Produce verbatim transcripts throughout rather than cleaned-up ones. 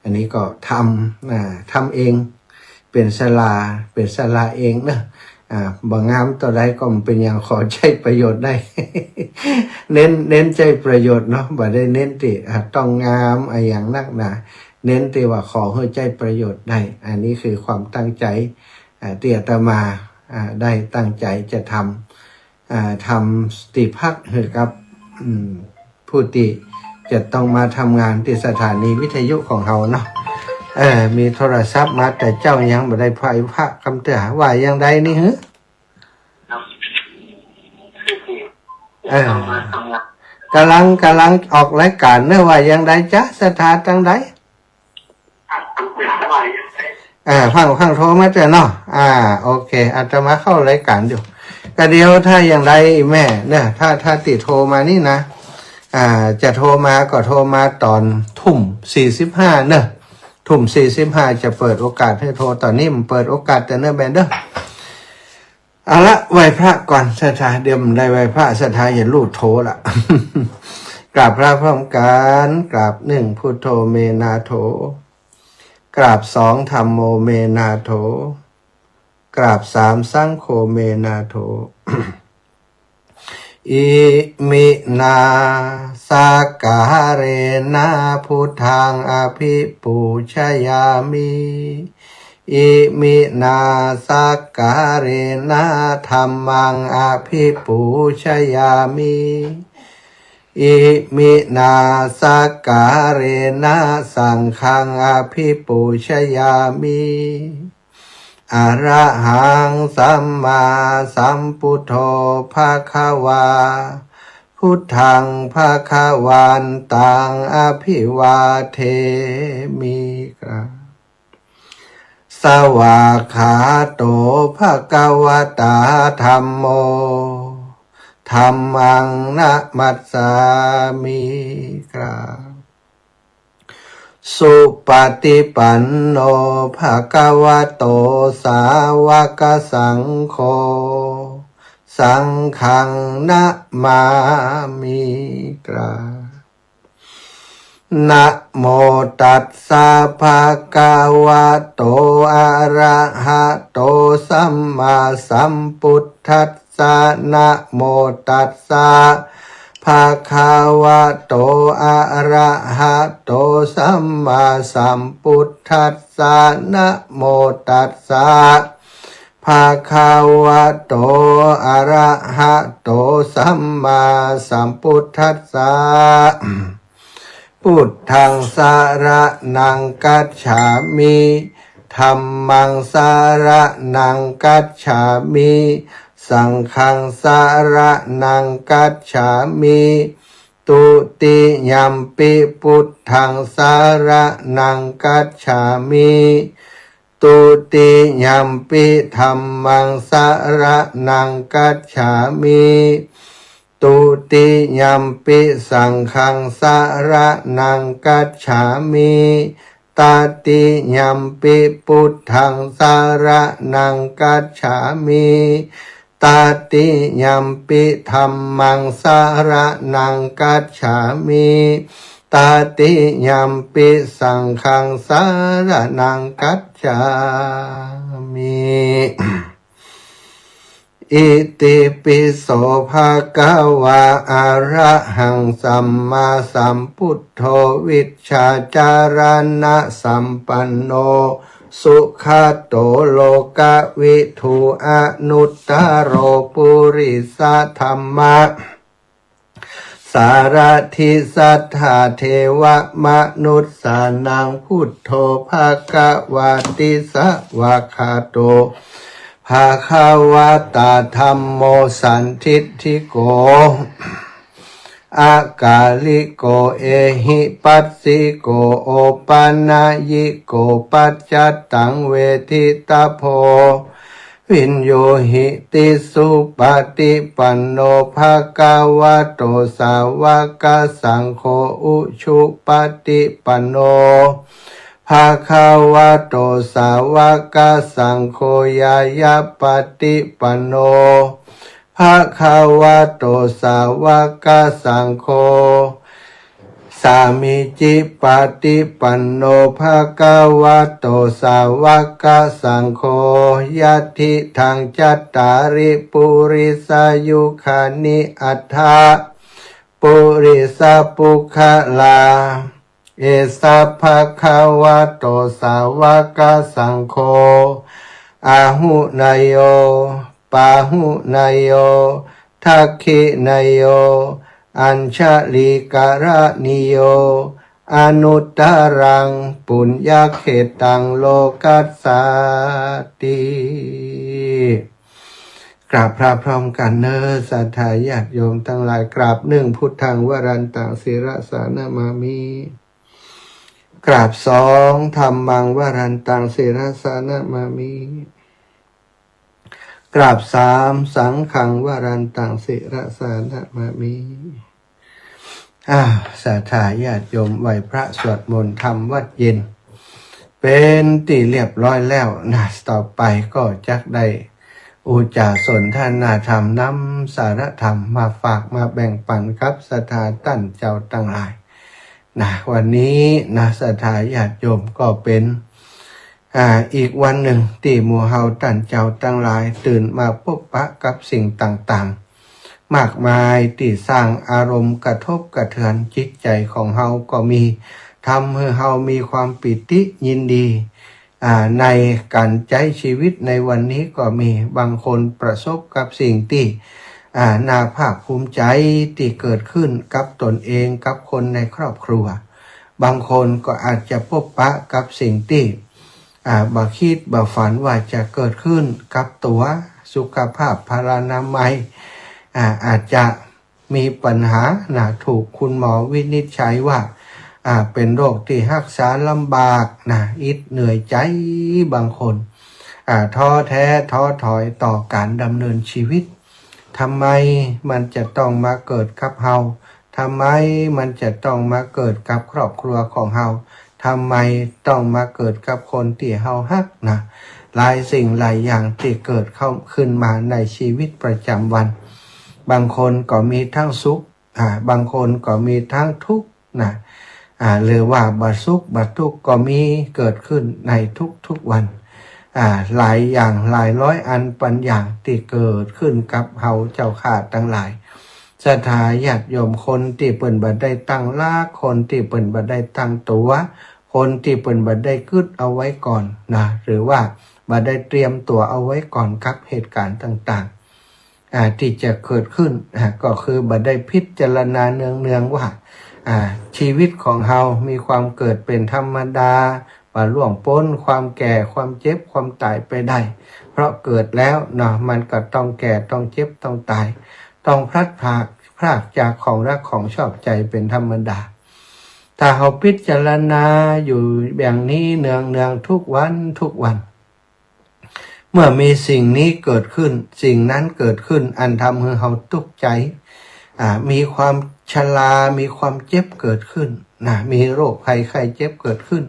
อันนี้ก็ทำ อ่า ทำเอง เป๋นศาลา เป๋นศาลาเองเนาะ อ่า บ่งามเต้าใดก็บ่เป๋นหยัง ขอใจ๊ประโยชน์ได้ เน้น เน้นใจ๊ประโยชน์เนาะ บ่ได้เน้นตี้ อ่า ต้องงามอะหยังนักหนา เน้นตี้ว่าขอหื้อใจ๊ประโยชน์ได้ อันนี้คือความตั้งใจ๋ อ่า ตี้อาตมา อ่า ได้ตั้งใจ๋จะทำ อ่า ทำตี้พักหื้อกับ อืม ผู้ตี้จะต้องมาทำงานตี้สถานีวิทยุของเฮาเนาะ เออ มีโทรศัพท์มาแต่เจ๊า ยังบ่ได้ไหว้พระกำเตื้อ ว่าอย่างใดนี่หื้อ เออ ก๋ำลัง ก๋ำลังออกรายก๋านเนาะ ว่าอย่างใดจ๊ะ ศรัทธาตังใด อ่า ฟั่ง ฟั่งโทรมาเตื้อเนาะ อ่า โอเค อาตมาเข้ารายก๋านอยู่ ก็เดี๋ยวถ้าอย่างใดแม่เนาะ ถ้า ถ้าตี้โทรมานี่นะ อ่า จะโทรมาก็โทรมาต๋อนทุ่มสี่สิบห้าเนาะ ทุ่มสี่สิบห้าจะเปิดโอกาสหื้อโทร ต๋อนนี้บ่เปิดโอกาสเตื้อเนาะแม่เนาะ เอาละ ไหว้พระก่อน ศรัทธา เดี๋ยวบ่ได้ไหว้พระ ศรัทธาอย่าลู่โทรละ กราบพระพร้อมกั๋น กราบหนึ่ง พุทโธเมนาโถ กราบสอง ธัมโมเมนาโถ กราบสาม สังโฆเมนาโถ อิมินา สักการะนะ พุทธัง อภิปูชยามิ อิมินา สักการะนะ ธัมมัง อภิปูชยามิ อิมินา สักการะนะ สังฆัง อภิปูชยามิ อะระหัง สัมมาสัมพุทโธ ภะคะวา พุทธัง ภะคะวันตัง อะภิวาเทมิ กราบ สวากขาโต ภะคะวะตา ธัมโม ธัมมัง นะมัสสามิ กราบ สุปะติปันโน ภะคะวะโต สาวะกสังโฆ สังฆัง นะมามิ กราบ นะโมตัสสะ ภะคะวะโต อะระหะโต สัมมาสัมพุทธัสสะ นะโมตัสสะ ภะคะวะโต อะระหะโต สัมมาสัมพุทธัสสะ นะโมตัสสะ ภะคะวะโต อะระหะโต สัมมาสัมพุทธัสสะ พุทธัง สะระณัง กัจฉามิ ธัมมัง สะระณัง กัจฉามิ สังฆัง สะระณัง กัจฉามิ ตุติยัมปิ พุทธัง สะระณัง กัจฉามิ ตุติยัมปิ ธัมมัง สะระณัง กัจฉามิ ตุติยัมปิ สังฆัง สะระณัง กัจฉามิ ตติยัมปิ พุทธัง สะระณัง กัจฉามิ ตติยัมปิ ธัมมัง สะระณัง กัจฉามิ ตติยัมปิ สังฆัง สะระณัง กัจฉามิ อิติปิโส ภะคะวะ อะระหัง สัมมาสัมพุทโธ วิชชาจารณะสัมปันโน สุขะโต โลกะวิทู อนุตตะโร ปุริสะธัมมะ สารถิ สัทธา เทวะมนุสสานัง พุทโธ ภะคะวะติ สะวากขาโต ภะคะวะตา ธัมโม สันทิฏฐิโก อะกาลิโก เอหิปัสสิโก โอปะนะยิโก ปัจจัตตัง เวทิตะโพ วิญญูหิติ สุปะติปันโน ภะคะวะโต สาวะกะสังโฆ อุชุปะติปันโน ภะคะวะโต สาวะกะสังโฆ ญาญะปะติปันโน ภะคะวะโต สาวะกะสังโฆ สามีจิปฏิปันโน ภะคะวะโต สาวกสังโฆ ยัตถิตัง จัตตาริ ปุริสายุคานิ อัตถะ ปุริสปุคคลา เอสะ ภะคะวะโต สาวกสังโฆ อาหุเนยโย ปาหุเนยโย ทักขิเนยโย อัญชลีกรณีโย อนุตตรัง ปุญญเขตตัง โลกัสสาติ กราบพระพร้อมกั๋นเน่อ ศรัทธาญาติโยมตังหลาย กราบหนึ่ง พุทธัง วรันตัง ศิรสานะมามิ กราบสอง ธัมมัง วรันตัง ศิรสานะมามิ กราบสาม สังฆัง วรันตัง ศิรสานะมามิ อ้าว ศรัทธาญาติโยมไหว้พระสวดมนต์ทำวัตรเย็น เป๋นตี้เรียบร้อยแล้วนะ ต่อไปก็จักได้อุจจาสนทนาธรรม นำสาระธรรมมาฝากมาแบ่งปั๋นกับศรัทธาต้านเจ้าตังหลายนะ วันนี้นะ ศรัทธาญาติโยมก็เป๋น อ่า อีกวันหนึ่งตี้หมู่เฮาต้านเจ้าตังหลายตื่นมาปบปะกับสิ่งต่างๆ มากมายตี้สร้างอารมณ์กระทบกระเทือนจิตใจ๋ของเฮาก็มี ทำหื้อเฮามีความปีติยินดี อ่า ในก๋านใจ๊ชีวิตในวันนี้ก็มี บางคนประสบกับสิ่งตี้ อ่า น่าภาคภูมิใจ๋ตี้เกิดขึ้นกับตนเองกับคนในครอบครัว บางคนก็อาจจะปบปะกับสิ่งตี้ อ่า บ่คิดบ่ฝันว่าจะเกิดขึ้นกับตั๋ว สุขภาพพลานามัย อ่า อาจจะมีปัญหานะ ถูกคุณหมอวินิจฉัยว่า อ่า เป๋นโรคตี้ฮักษาลำบากนะ อิดเหนื่อยใจ๋ บางคน อ่า ท้อแท้ท้อถอยต่อก๋านดำเนินชีวิต ทำไมมันจะต้องมาเกิดกับเฮา ทำไมมันจะต้องมาเกิดกับครอบครัวของเฮา ทำไมต้องมาเกิดกับคนตี้เฮาฮักนะ หลายสิ่งหลายอย่างตี้เกิดเข้าขึ้นมาในชีวิตประจำวัน บางคนก็มีทั้งสุข อ่า บางคนก็มีทั้งทุกข์นะ อ่า หรือว่าบ่สุขบ่ทุกข์ก็มีเกิดขึ้นในทุกๆ วัน อ่า หลายอย่างหลายร้อยอันปันอย่างตี้เกิดขึ้นกับเฮาเจ้าข้าตังหลาย ศรัทธาญาติโยม คนตี้เปิ้นบ่ได้ตั้งหลัก คนตี้เปิ้นบ่ได้ตั้งตั๋ว คนตี้เปิ้นบ่ได้กึ๊ดเอาไว้ก่อนนะ หรือว่าบ่ได้เตรียมตั๋วเอาไว้ก่อนกับเหตุก๋ารณ์ต่างๆ อ่า ตี้จะเกิดขึ้น อ่า ก็คือบ่ได้พิจารณาเนืองๆ ว่า อ่า ชีวิตของเฮามีความเกิดเป๋นธรรมดา บ่ล่วงป๊นความแก่ ความเจ็บ ความต๋ายไปได้ เพราะเกิดแล้วเนาะ มันก็ต้องแก่ ต้องเจ็บ ต้องต๋าย ต้องพลัดพราก พรากจากของฮักของชอบใจ๋เป๋นธรรมดา ถ้าเฮาพิจารณาอยู่อย่างนี้เนืองๆ ทุกวันทุกวัน เมื่อมีสิ่งนี้เกิดขึ้น สิ่งนั้นเกิดขึ้น อันทำหื้อเฮาตุ๊กข์ใจ๋ อ่า มีความชรา มีความเจ็บเกิดขึ้นนะ มีโรคภัยไข้เจ็บเกิดขึ้น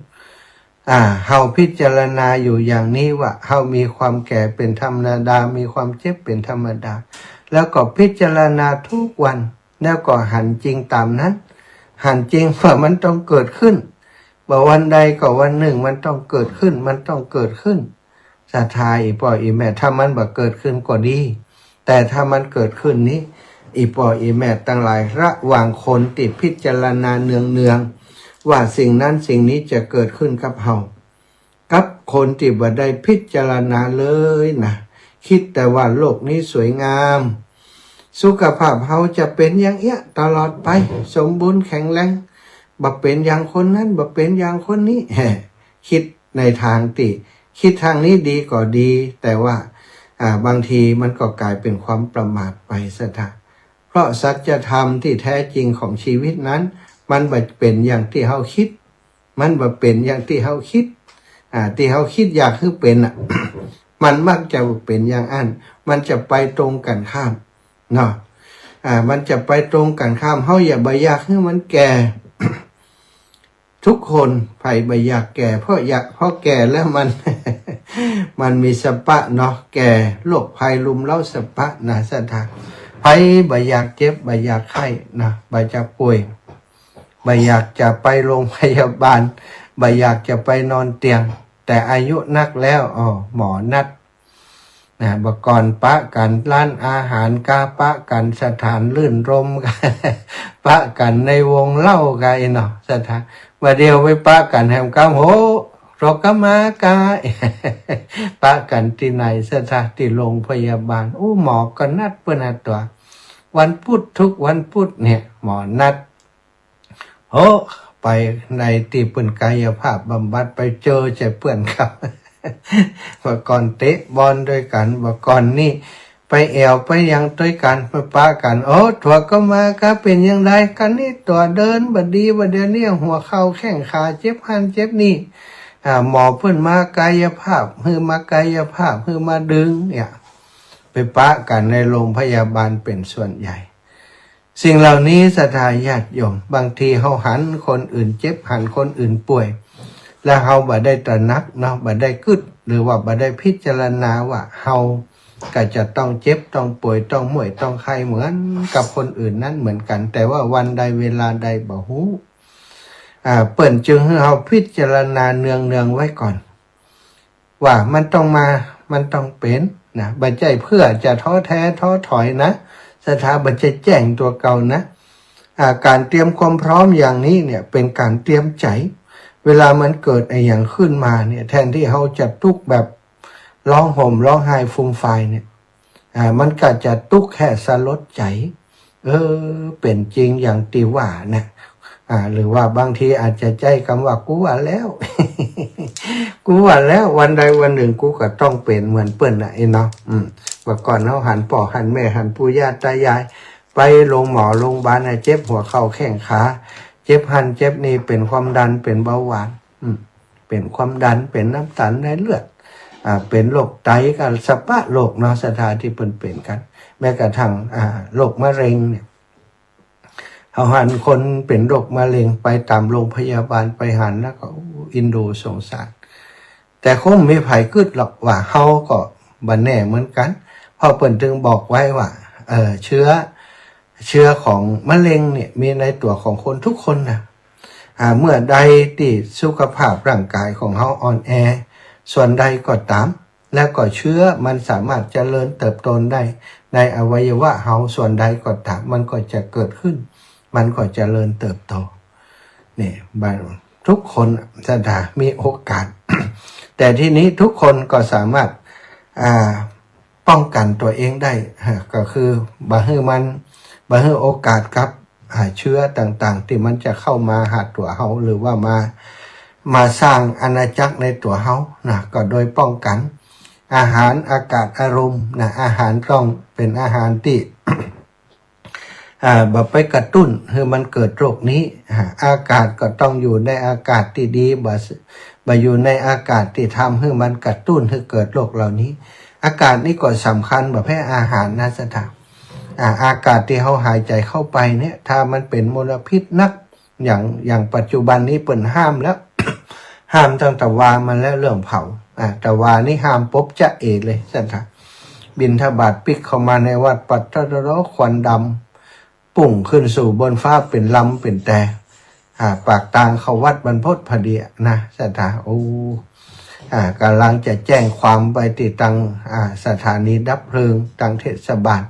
อ่า เฮาพิจารณาอยู่อย่างนี้ว่า เฮามีความแก่เป๋นธรรมดา มีความเจ็บเป๋นธรรมดา แล้วก็พิจารณาทุกวัน แล้วก็หันจริงต๋ามนั้น หันจริงว่ามันต้องเกิดขึ้น บ่วันใดก็วันหนึ่งมันต้องเกิดขึ้น มันต้องเกิดขึ้น ศรัทธาอี่ป้ออี่แม่ ถ้ามันบ่เกิดขึ้นก็ดี แต่ถ้ามันเกิดขึ้นนี้ อี่ป้ออี่แม่ตังหลาย ระหว่างคนตี้พิจารณาเนืองๆ ว่าสิ่งนั้นสิ่งนี้จะเกิดขึ้นกับเฮา กับคนตี้บ่ได้พิจารณาเลยนะ คิดแต่ว่าโลกนี้สวยงาม สุขภาพเฮาจะเป๋นอย่างเอี้ยตลอดไป สมบูรณ์แข็งแรง บ่เป๋นอย่างคนนั้น บ่เป๋นอย่างคนนี้ แฮ่ คิดในทางตี้ คิดทางนี้ดีก็ดี แต่ว่า อ่า บางทีมันก็ก๋ายเป๋นความประมาทไป ศรัทธา เพราะสัจธรรมตี้แท้จริงของชีวิตนั้น มันบ่เป๋นอย่างตี้เฮาคิด มันบ่เป๋นอย่างตี้เฮาคิด อ่า ตี้เฮาคิดอยากหื้อเป๋นน่ะ มันมักจะบ่เป๋นอย่างอั้น มันจะไปตรงกั๋นข้ามเนาะ อ่า มันจะไปตรงกั๋นข้าม เฮาอย่าบ่อยากหื้อมันแก่ ทุกคนใผบ่อยากแก่ เพราะอยาก เพราะแก่แล้วมัน มันมีสะปะเนาะ แก่ โรคภัยรุมเร้าสะปะนะ ศรัทธา ใผบ่อยากเจ็บ บ่อยากไข้นะ บ่อยากป่วย บ่อยากจะไปโรงพยาบาล บ่อยากจะไปนอนเตียง แต่อายุนักแล้ว อ้อ หมอนัด นะ บ่าก่อนปะกั๋นร้านอาหารกา ปะกั๋นสถานรื่นรมย์กา ปะกั๋นในวงเหล้ากา อี้เนาะ สถาน บ่าเดี่ยวไปปะกั๋นแหมกำ โห ตรวกะมากา ปะกั๋นตี้ไหน สถาน ตี้โรงพยาบาล อู้ หมอก็นัดเปิ้นหาตั๋ว วันพุธ ทุกวันพุธเนี่ย หมอนัด โห ไปในตี้เปิ้นกายภาพบำบัด ไปเจอใจ้เปื้อนเขา บ่าก่อนเตะบอลตวยกั๋น บ่าก่อนนี่ไปแอ่วไปหยังตวยกั๋น ไปปะกั๋น โอ้ ตรวกะมากา เป๋นอย่างใด กานี่ตั๋วเดินบ่ดี บ่าเดี่ยวนี้หัวเข่าแข้งขาเจ็บหั้นเจ็บนี่ อ่า หมอเปิ้นมากายภาพ หื้อมากายภาพ หื้อมาดึงเนี่ย ไปปะกั๋นในโรงพยาบาลเป๋นส่วนใหญ่ สิ่งเหล่านี้ศรัทธาญาติโยม บางทีเฮาหันคนอื่นเจ็บ หันคนอื่นป่วย แล้วเฮาบ่ได้ตระหนักเนาะ บ่ได้กึ๊ด หรือว่าบ่ได้พิจารณาว่าเฮาก็จะต้องเจ็บ ต้องป่วย ต้องเมื่อย ต้องไข้เหมือนกับคนอื่นนั้นเหมือนกั๋น แต่ว่าวันใดเวลาใดบ่ฮู้ อ่า เปิ้นจึงหื้อเฮาพิจารณาเนืองๆ ไว้ก่อน ว่ามันต้องมา มันต้องเป๋นนะ บ่ใจ้เพื่อจะท้อแท้ท้อถอยนะ ศรัทธา บ่ใจ้แจ้งตั๋วเก่านะ อ่า ก๋านเตรียมความพร้อมอย่างนี้เนี่ย เป๋นก๋านเตรียมใจ๋ เวลามันเกิดอะหยังขึ้นมาเนี่ย แทนตี้เฮาจะตุ๊กแบบฮ้องห่มฮ้องไห้ฟูมฟายเนี่ย อ่า มันก็จะตุ๊กแค่สลดใจ๋ เออ เป๋นจริงอย่างตี้ว่านะ อ่า หรือว่าบางทีอาจจะใจ๊กำว่า กูว่าแล้ว กูว่าแล้ว วันใดวันนึ่งกูก็ต้องเป๋นเหมือนเปิ้นน่ะ เอ๊ะเนาะ อืม บ่าก่อนเฮาหันป้อหันแม่ หันปู่ย่าต๋ายาย ไปโฮงหมอโฮงบาลน่ะ เจ็บหัวเข่าแข้งขา เจ็บหั้นเจ็บนี่ เป๋นความดัน เป๋นเบาหวาน อืม เป๋นความดัน เป๋นน้ำตาลในเลือด อ่า เป๋นโรคไต กะสะปะโรคเนาะ ศรัทธา ตี้เปิ้นเป๋นกั๋น แม้กระทั่ง อ่า โรคมะเร็งเนี่ย เฮาหันคนเป๋นโรคมะเร็ง ไปต๋ามโฮงพยาบาล ไปหันแล้วก็ โอ้ เอ็นดูสงสาร แต่คงบ่มีใผกึ๊ดหรอกว่าเฮาก็บ่แน่เหมือนกั๋น เพราะเปิ้นตึงบอกไว้ว่า เอ่อ เชื้อ เชื้อของมะเร็งเนี่ยมีในตั๋วของคนทุกคนนะ อ่า เมื่อใดตี้สุขภาพร่างกายของเฮาอ่อนแอ ส่วนใดก็ต๋าม แล้วก็เชื้อมันสามารถเจริญเติบโตได้ในอวัยวะเฮาส่วนใดก็ต๋าม มันก็จะเกิดขึ้น มันก็เจริญเติบโต นี่ บาง ทุกคน ศรัทธา มีโอกาส แต่ทีนี้ทุกคนก็สามารถ อ่า ป้องกั๋นตั๋วเองได้ ฮะ ก็คือบ่หื้อมัน บ่หื้อโอกาสกับ อ่า เชื้อต่างๆ ตี้มันจะเข้ามาหาตั๋วเฮา หรือว่ามา มาสร้างอาณาจักรในตั๋วเฮานะ ก็โดยป้องกั๋น อาหาร อากาศ อารมณ์นะ อาหารต้องเป๋นอาหารตี้ อ่า บ่ไปกระตุ้นหื้อมันเกิดโรคนี้ อ่า อากาศก็ต้องอยู่ในอากาศตี้ดี บ่ บ่อยู่ในอากาศตี้ทำหื้อมันกระตุ้นหื้อเกิดโรคเหล่านี้ อากาศนี่ก็สำคัญบ่แพ้อาหารนะ ศรัทธา อ่า อากาศตี้เฮาหายใจ๋เข้าไปเนี่ย ถ้ามันเป๋นมลพิษนัก อย่าง อย่างปัจจุบันนี้เปิ้นห้ามแล้ว ห้ามตั้งแต่วามาแล้วเรื่องเผา อ่า แต่วานี่ห้ามปุ๊บจ๊ะเอ๋เลย ศรัทธา บิณฑบาตปิ๊กเข้ามาในวัดปั๊บ ตะโด ควันดำ ปุ้งขึ้นสู่บนฟ้าเป๋นลำเป๋นแต อ่า ปากตางเข้าวัดบรรพตพอดีนะ ศรัทธา โอ้ อ่า ก่ำลังจะแจ้งความไปตี้ตัง อ่า สถานีดับเพลิง ตังเทศบาล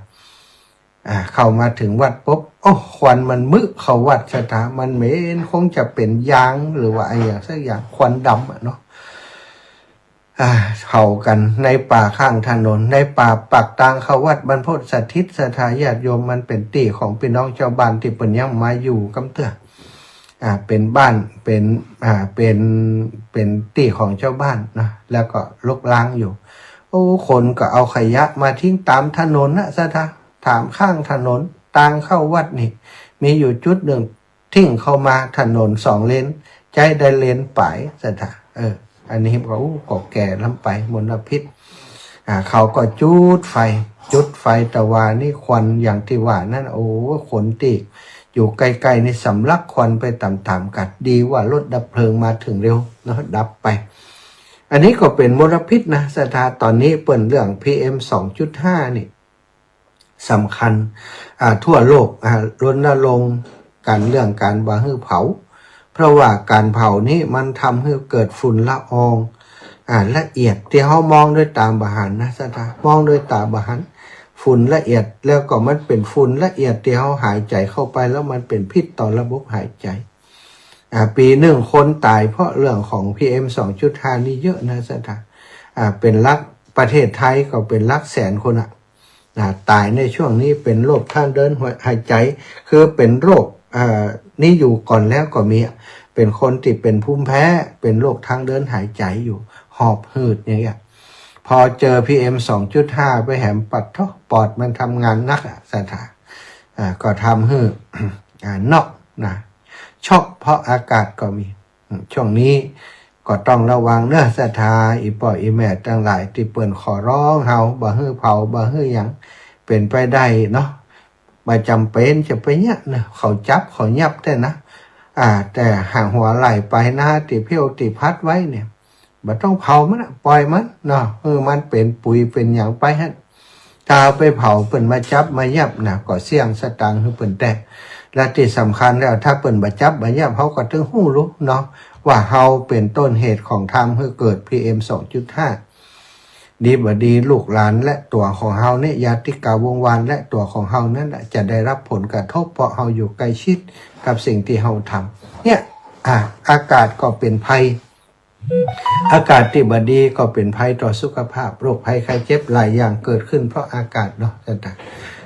อ่า เข้ามาเถิงวัดปุ๊บ โอ้ ควันมันมึเข้าวัด ศรัทธา มันเหม็น คงจะเป๋นยาง หรือว่าอะหยังสักอย่าง ควันดำอะเนาะ อ่า เผากั๋นในป่าข้างถนน ในป่าปากตางเข้าวัดบรรพตสถิต ศรัทธาญาติโยม มันเป๋นตี้ของปี้น้องจาวบ้านตี้เปิ้นยังมาอยู่กำเตื้อ อ่า เป๋นบ้าน เป๋น อ่า เป๋น เป๋นตี้ของจาวบ้านนะ แล้วก็รกร้างอยู่ โอ้ คนก็เอาขยะมาทิ้งต๋ามถนนนะ ศรัทธา ต๋ามข้างถนน ตางเข้าวัดนี่ มีอยู่จุดนึ่ง ทิ้งเข้ามาถนนสองเลน ใจ๊ได้เลนป๋าย ศรัทธา เออ อันนี้ก็ อู้ ก็แก่ล้ำไป มลพิษ อ่า เขาก็จุดไฟ จุดไฟ แต่วานี่ควันอย่างตี้ว่านั้น โอ้ คนตี้อยู่ใก้ๆ นี่สำลักควันไปต๋ามๆ กั๋น ดีว่ารถดับเพลิงมาเถิงเร็วเนาะ ดับไป อันนี้ก็เป๋นมลพิษนะ ศรัทธา ต๋อนนี้เปิ้นเรื่อง พีเอ็ม สองจุดห้า นี่ สำคัญ อ่า ทั่วโลก อ่า รณรงค์ กั๋นเรื่องก๋านบ่หื้อเผา เพราะว่าก๋านเผานี้มันทำหื้อเกิดฝุ่นละออง อ่า ละเอียด ตี้เฮามองด้วยต๋าบ่หันนะศรัทธา มองด้วยต๋าบ่หัน ฝุ่นละเอียด แล้วก็มันเป๋นฝุ่นละเอียดตี้เฮาหายใจ๋เข้าไป แล้วมันเป๋นพิษต่อระบบหายใจ๋ อ่า ปี๋นึ่งคนต๋ายเพราะเรื่องของ พีเอ็ม สองจุดห้า นี่เยอะนะศรัทธา อ่า เป๋นหลัก ประเทศไทยก็เป๋นหลักแสนคนอะ อ่า ต๋ายในช่วงนี้เป๋นโรคทางเดินหายใจ๋ คือเป๋นโรค เอ่อ นี้อยู่ก่อนแล้วก็มีอะ เป๋นคนตี้เป๋นภูมิแพ้ เป๋นโรคทางเดินหายใจ๋อยู่ หอบหืดอย่างเงี้ย พอเจอ พีเอ็ม สองจุดห้า ไปแหม ปัดโธ่ ปอดมันทำงานหนักอะศรัทธา อ่า ก็ทำหื้อ อ่า น็อกนะ ช็อกเพราะอากาศก็มี อืม ช่วงนี้ก็ต้องระวังเนาะศรัทธา อี่ป้ออี่แม่ตังหลายตี้เปิ้นขอร้องเฮา บ่หื้อเผา บ่หื้อหยัง เป๋นไปได้เนาะ บ่จ๋ำเป๋นจะไปเยียะนะ เขาจับเขายับแต๊นะ อ่า แต่หากหัวไหล่ไปนาตี้เผี้ยวตี้พัดไว้เนี่ย บ่ต้องเผามันอะ ป่อยมันเนาะ หื้อมันเป๋นปุ๋ยเป๋นหยังไปหั้น ถ้าเอาไปเผาเปิ้นมาจับมายับนะ ก็เสี้ยงสตางค์หื้อเปิ้นแต๊ และตี้สำคัญแล้ว ถ้าเปิ้นบ่จับบ่ยับ เฮาก็ตึงฮู้ลู้เนาะ ว่าเฮาเป๋นต้นเหตุของทำหื้อเกิด พีเอ็ม สองจุดห้า ดีบ่ดี ลูกหลานและตั๋วของเฮาเนี่ย ญาติกาวงศ์วานและตั๋วของเฮานั้นน่ะ จะได้รับผลกระทบ เพราะเฮาอยู่ใกล้ชิดกับสิ่งตี้เฮาทำ เนี่ย อ่ะ อากาศก็เป๋นภัย อากาศตี้บ่ดีก็เป๋นภัยต่อสุขภาพ โรคภัยไข้เจ็บหลายอย่างเกิดขึ้นเพราะอากาศเนาะศรัทธา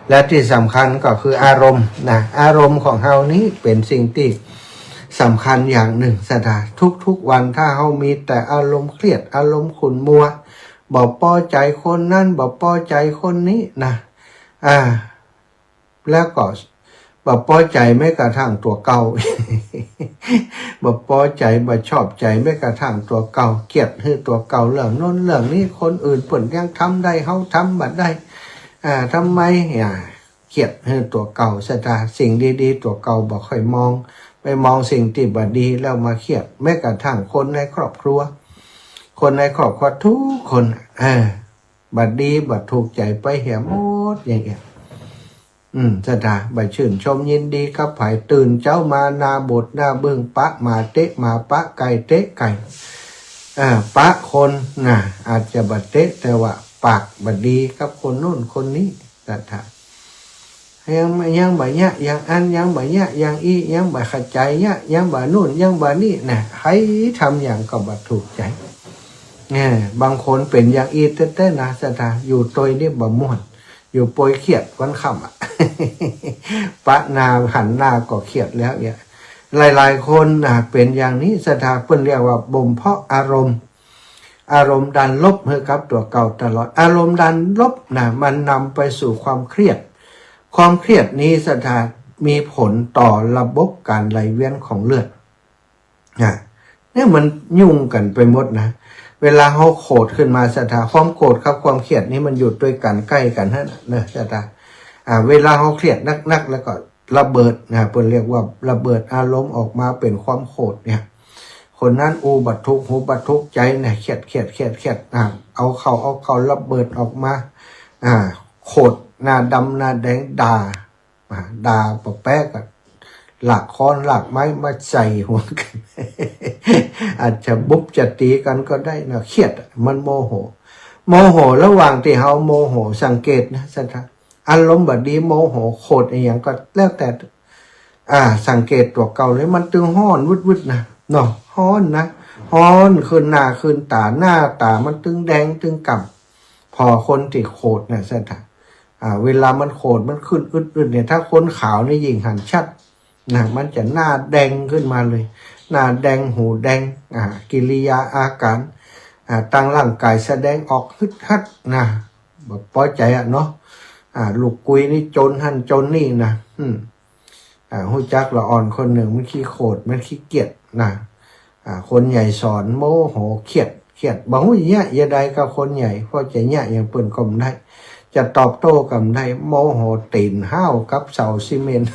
และตี้สำคัญก็คืออารมณ์นะ อารมณ์ของเฮานี้เป๋นสิ่งตี้สำคัญอย่างนึ่งศรัทธา ทุกๆ วันถ้าเฮามีแต่อารมณ์เครียด อารมณ์ขุ่นมัว บ่ปอใจ๋คนนั้น บ่ปอใจ๋คนนี้นะ อ่า แล้วก็บ่ปอใจ๋แม้กระทั่งตั๋วเก่า บ่ปอใจ๋ บ่ชอบใจ๋แม้กระทั่งตั๋วเก่า เกลียดหื้อตั๋วเก่า เรื่องโน้นเรื่องนี้ คนอื่นเปิ้นยังทำได้ เฮาทำบ่ได้ อ่า ทำไม อ่า เกลียดหื้อตั๋วเก่าศรัทธา สิ่งดีๆ ตั๋วเก่าบ่ค่อยมอง ไปมองสิ่งตี้บ่ดีแล้วมาเกลียด แม้กระทั่งคนในครอบครัว คนในครอบครัวทุกคน เออ บ่ดีบ่ถูกใจ๋ไปแหมหมดอย่างเงี้ย อืม ศรัทธา บ่ชื่นชมยินดีกับใผ ตื่นเจ๊ามาหน้าบูดหน้าบึ้ง ปะหมาเตะหมา ปะไก่เตะไก่ อ่า ปะคนนะ อาจจะบ่เตะ แต่ว่าปากบ่ดีกับคนโน้นคนนี้ ศรัทธา ยัง ยังบ่เยียะอย่างอั้น ยังบ่เยียะอย่างอี้ ยังบ่เข้าใจ๋เยียะ ยังบ่โน้น ยังบ่นี่นะ ใผทำหยังก็บ่ถูกใจ๋ เออ บางคนเป๋นอย่างอี้แต๊ๆ นะศรัทธา อยู่ตวยนี่บ่ม่วน อยู่ปวยเกลียดวันค่ำอะ ปะหน้าหันหน้าก็เกลียดแล้วเนี่ย หลายๆ คนนะ เป๋นอย่างนี้ศรัทธา เปิ้นเรียกว่าบ่มเพาะอารมณ์ อารมณ์ด้านลบหื้อกับตั๋วเก่าตลอด อารมณ์ด้านลบนะ มันนำไปสู่ความเครียด ความเครียดนี้ศรัทธา มีผลต่อระบบก๋านไหลเวียนของเลือด นะ เนี่ยมันยุ่งกั๋นไปหมดนะ เวลาเฮาโขดขึ้นมาศรัทธา ความโกรธกับความเกลียดนี่มันอยู่ตวยกั๋นใก้กั๋นหั้นน่ะเนอะศรัทธา อ่า เวลาเฮาเกลียดนักๆ แล้วก็ระเบิดนะ เปิ้นเรียกว่าระเบิดอารมณ์ออกมาเป๋นความโขดเนี่ย คนนั้นอู้บ่ถูกหูบ่ถูกใจ๋นะ เกลียด เกลียด เกลียด เกลียด อ่า เอาเข้า เอาเข้าระเบิดออกมา อ่า โขดหน้าดำหน้าแดงด่า อ่า ด่าปะแป๊ะก็ลากค้อนลากไม้มาใส่หัวกั๋น อาจจะบุบจะตี๋กั๋นก็ได้นะ เกลียดอะ มันโมโห โมโห ระหว่างตี้เฮาโมโห สังเกตนะศรัทธา อารมณ์บ่ดี โมโห โขดอะหยังก็แล้วแต่ อ่า สังเกตตั๋วเก่าเลย มันตึงฮ้อนวึดๆ นะ เนาะ ฮ้อนนะ ฮ้อนขึ้นหน้าขึ้นต๋า หน้าต๋ามันตึงแดงตึงก่ำ ผ่อคนตี้โขดนะศรัทธา อ่า เวลามันโขดมันขึ้นอึดๆ เนี่ย ถ้าคนขาวนี่ยิ่งหันชัดนะ มันจะหน้าแดงขึ้นมาเลย หน้าแดงหูแดง อ่า กิริยาอาก๋าร อ่า ตางร่างก๋ายแสดงออกฮึดฮัดนะ บ่ปอใจ๋อะเนาะ อ่า ลูกกุยนี่จนหั้นจนนี่นะ อืม อ่า ฮู้จักละอ่อนคนนึ่ง มันขี้โขด มันขี้เกียจนะ อ่า คนใหญ่สอนโมโห เกลียด เกลียด บ่ฮู้เยียะเยียะใดกับคนใหญ่ เพราะจะเยียะอย่างเปิ้นก็บ่ได้ จะตอบโต้ก็บ่ได้ โมโหตี๋นห้าวกับเสาซีเมนต์